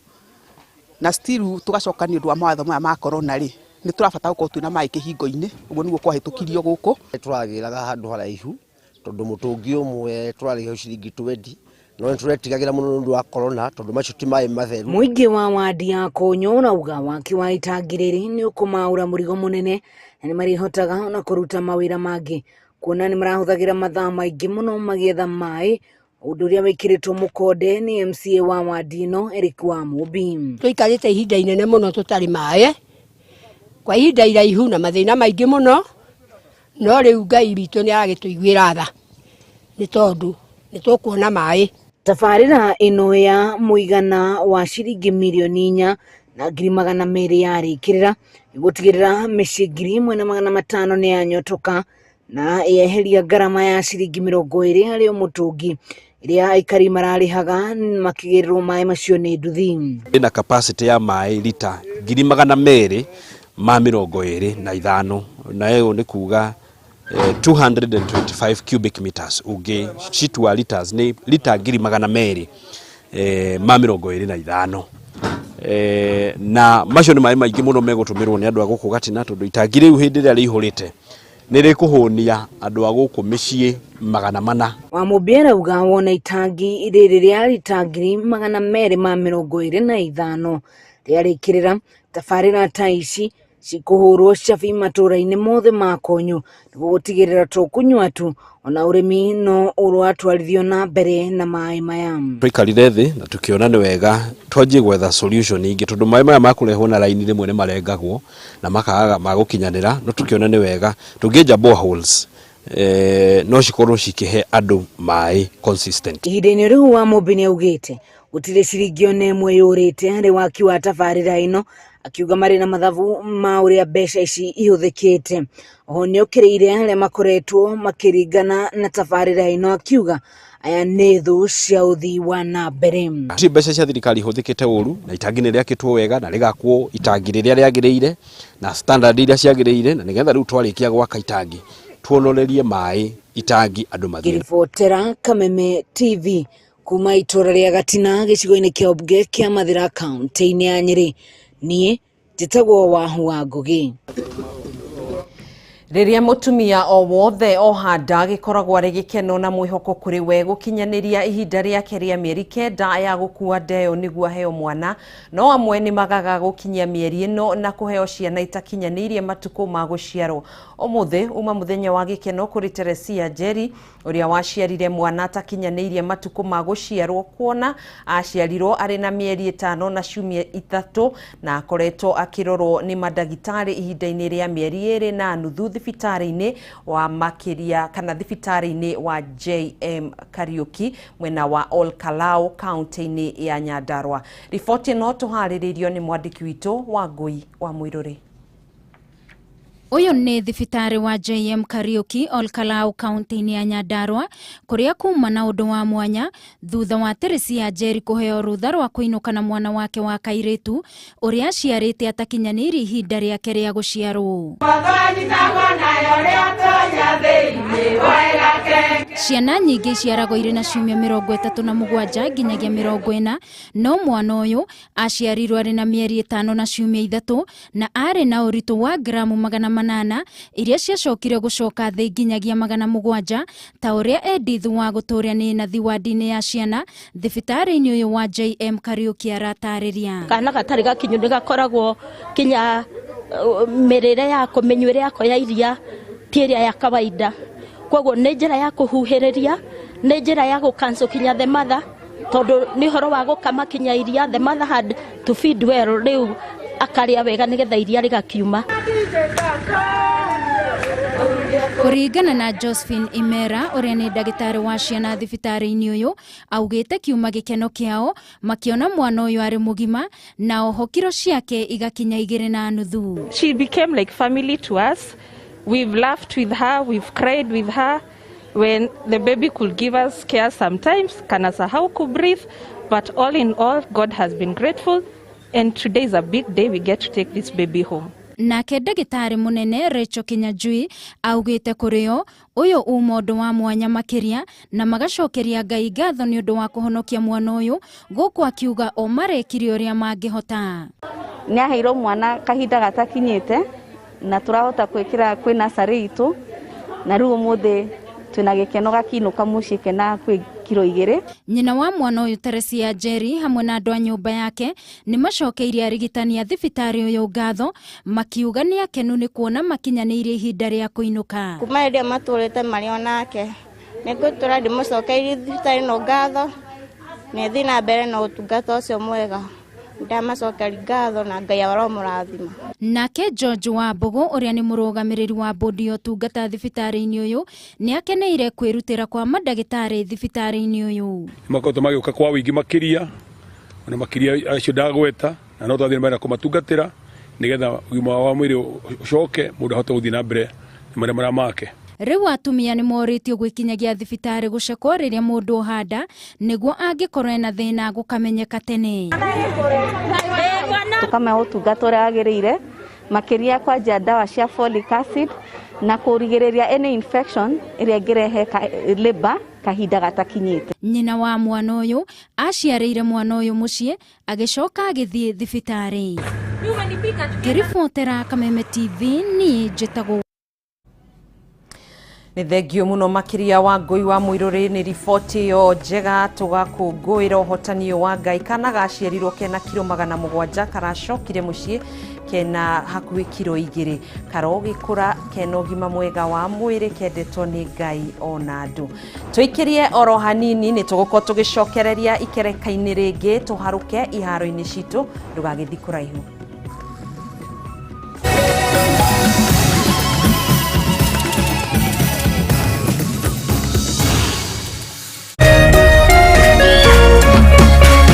na still tũgacoka, nĩ ũndũ wa mawatho maya ma corona rĩ, nĩ tũrabatara gũkorwo twĩna maĩ kĩhingo-inĩ. Ũguo nĩguo kwahĩtũkirio gũkũ. Tũragĩraga handũ haraihu tondũ mũtũngi ũmwe tũrarĩhio ciringi 20, no nĩ tũretigagĩra mũno nĩ ũndũ wa corona tondũ macio ti maĩ matheru. Mũingĩ wa wadi ya Konyo ũrauga waki wa itangi rĩrĩ nĩ ũkũmaũra mũrigo mũnene na nĩ marĩhotaga ona kũruta mawĩra mangĩ, kuona nĩ marahũthagĩra mathaa maingĩ mũno magĩetha maĩ, ũndũ ũrĩa wĩkĩrĩtwo mũkonde nĩ MCA wa wadi ĩno Eric wa Mũmbi. Tũikarĩte ihinda inene mũno tũtarĩ maĩ. Kwa ihinda iraihu na mathĩna maingĩ mũno, no rĩu Ngai witũ nĩ aragĩtũiguĩra tha nĩ tondũ nĩ tũkuona maĩ. Tabarĩra ĩno ya mũigana wa ciringi mirioni 4,200,000 yarĩkĩrĩra ĩgũtigĩrĩra mĩciĩ 1,500 nĩ yanyotoka na yeheria ngarama ya ciringi 20 harĩ o mũtũngi ĩrĩa aikari mararĩhaga makĩgĩrĩrwo maĩ macio nĩ nduthi. Ĩna capacity ya maĩ lita 225,000 na ĩyo nĩ kuga 225 cubic meters ungi citua liters ni lita 225,000 na macio nĩ maĩ maingĩ mũno megũtũmĩrwo nĩ andũ a gũkũ Gatina tondũ itangi rĩu hĩndĩ ĩrĩa rĩihũrĩte nĩ rĩkũhũnia andũ a gũkũ mĩciĩ 400. Wamũmbi arauga wona itangi rĩrĩ rĩa lita 225,000 rĩarĩkĩrĩra tabarĩra ta ici cikũhũrwo cabi matũra-inĩ mothe ma Konyo nĩguo gũtigĩrĩra to kũnyua tu ona ũrĩmi no ũratwarithio na mbere na maĩ maya. Twaikarire thĩ na tukiona nĩ wega twanjie gwetha solution ingĩ tondũ maĩ maya makũrehwo na raini rĩmwe nĩ marengagwo na makaga ma gũkinyanĩra, no tukiona nĩ wega tũngĩenja boreholes no cikorwo cikĩhe andũ maĩ consistent. Ihinda-inĩ rĩu Wamũmbi nĩ augĩte gũtirĩ ciringi ona ĩmwe yũrĩte harĩ waki wa tabarĩra ĩno, akiuga marĩ na mathabu ma ũrĩa mbeca ici ihũthĩkĩte. Oho nĩokĩrĩire arĩa makoretwo makĩringana na tabarĩra ĩno akiuga aya nĩ thũ cia ũthii wa na mbere. Ti mbeca cia thirikari ihũthĩkĩte ũru na itangi nĩ rĩakĩtwo wega na rĩgakwo itangi rĩrĩa rĩagĩrĩire na standard iria ciagĩrĩire na nĩgetha rĩu twarĩkia gwaka itangi tuonorerie maĩ itangi andũ mathiĩ. Ngĩribotera Kameme TV kuma itũra rĩa Gatina gĩcigo-inĩ kĩa Obunge kĩa Mathira kaunti-inĩ ya Nyĩrĩ, niĩ njĩtagwo Wahu wa Ngũgĩ. Rĩrĩa mũtumia o wothe oha nda gĩkoragwo arĩ gĩkeno na mwĩhoko kũrĩ we gũkinyanĩria ihinda rĩake rĩa mĩeri 9 ya gũkua nda ĩyo nĩguo aheo mwana, no amwe nĩ magaga gũkinyia mĩeri ĩno na kũheo ciana itakinyanĩirie matukũ ma gũciarwo. Ũmũthĩ uma mũthenya wa gĩkeno kũrĩ Teresia Njeri ũrĩa waciarire mwana atakinyanĩirie matukũ ma gũciarwo, kuona aciarirwo arĩ na mĩeri 5 na ciumia 3 na akoretwo akĩrorwo nĩ mandagĩtarĩ ihinda-inĩ rĩa mĩeri 2.5 thibitarĩ-inĩ wa makĩria kana thibitarĩ-inĩ wa JM Kariuki mwena wa Ol Kalou kaunti-inĩ ya Nyandarua. Riboti ĩno tũharĩrĩirio nĩ mwandĩki witũ wa Ngũi wa Mũirũrĩ. Ũyũ nĩ thibitarĩ wa JM Kariuki Ol Kalou kaunti-inĩ ya Nyandarua kũrĩa kuma na ũndũ wa mwanya thutha wa Teresia Njeri kũheo rũtha rwa kũinũka na mwana wake wa kairĩtu ũrĩa aciarĩte atakinyanĩirie ihinda rĩake rĩa gũciarwo. Ciana nyingĩ iciaragwo irĩ na ciumia 37 nginyagia 40, no mwana ũyũ aciarirwo arĩ na mĩeri 5 na ciumia 3 na arĩ na ũritũ wa gramu 800 iria ciacokire gũcoka thĩ nginyagia 700 ta ũrĩa Edith wa gũtũũria nĩ nathi wadi-inĩ ya ciana thibitarĩ-inĩ ũyũ wa JM Kariuki aratarĩria. Kana gatarĩ gakinyu nĩ gakoragwo kinya mĩrĩre yako mĩnyuĩre yako ya iria ti ĩrĩa ya kawaida, koguo nĩ njĩra ya kũhuhĩrĩria, nĩ njĩra ya gũcancel kinya the mother tondũ nĩ ũhoro wa gũkama kinya iria, the mother had to feed well, rĩu akarĩa wega nĩgetha iria rĩgakiuma. Kũringana na Josephine Imera ũrĩa nĩ ndagĩtarĩ wa ciana thibitarĩ-inĩ ũyũ, augĩte kiuma gĩkeno kĩao makiona mwana ũyũ arĩ mũgima na oho kiro ciake igakinya 2.5. She became like family to us. We've laughed with her, we've cried with her. When the baby could give us care sometimes, kanasahau ku breathe, but all in all, God has been grateful, and today is a big day we get to take this baby home. Nake ndagĩtarĩ mũnene Rachel Kinyanjui augĩte kũrĩo ũyũ uma ũndũ wa mwanya makĩria na magacokeria Ngai ngatho nĩ ũndũ wa kũhonokia mwana ũyũ, gũkũ akiuga o marekire ũrĩa mangĩhota. Nĩ aheirwo mwana kahinda gatakinyĩte na tũrahota gwĩkĩra kwĩ nursery itũ, na rĩu ũmũthĩ twĩna gĩkeno gakinũka mũciĩ kena kwĩ kiro 2. Nyina wa mwana ũyũ Teresia Njeri hamwe na andũ a nyũmba yake nĩ macokeirie arigitani a thibitarĩ ũyũ ngatho makiuga nĩ akenu nĩ kuona makinyanĩirie ihinda rĩa kũinũka. Kuma rĩrĩa matũrĩte marĩ onake nĩ ngũtũra ndĩmũcokeirie thibitarĩ ĩno ngatho, nĩ ĩthiĩ na mbere na ũtungata ũcio mwega. Ndamacokeria ngatho na Ngai aromũrathima. Nake George Wambugu ũrĩa nĩ mũrũgamĩrĩri wa bodi ya ũtungata thibitarĩ-inĩ ũyũ nĩ akeneire kwĩrutĩra kwa mandagĩtarĩ thibitarĩ-inĩ ũyũ. Makoretwo magĩũka kwa wĩingĩ makĩria ona makĩria acio ndagweta, na no twathiĩ na mbere na kũmatungatĩra nĩgetha ũgima wa mwĩrĩ ũcoke, mũndũ ahote gũthiĩ na mbere na marĩa marĩa make. Rĩu atumia nĩ morĩtio gwĩkinyagia thibitarĩ gũcekwo rĩrĩa mũndũ ohanda nĩguo angĩkorwo ena thĩna gũkamenyeka tene. Tũkamahe ũtungata ũrĩa wagĩrĩire, makĩria kwanja ndawa cia folic acid na kũrigĩrĩria any infection ĩrĩa ĩngĩrehe labor kahinda gatakinyĩte. Nyina wa mwana ũyũ aciarĩire mwana ũyũ mũciĩ agĩcoka agĩthiĩ thibitarĩ. Ngĩribotera Kameme TV niĩ njĩtagwo. Nĩ thengio mũno makĩria wa Ngũi wa Mũirũrĩ nĩ riboti ĩyo njega. Tũgakũngũĩra ũhotani ũyũ wa Ngai. Kana gaciarirwo kena kiro 700 karacokire mũciĩ kena hakuhĩ kiro 2, karogĩkũra kena ũgima mwega wa mwĩrĩ, kendetwo nĩ Ngai ona andũ. Tũikĩrie oro hanini nĩ tũgũkorwo tũgĩcokereria ikereka-inĩ rĩngĩ, tũharũke iharo-inĩ citũ, ndũgagĩthiĩ kũraihu.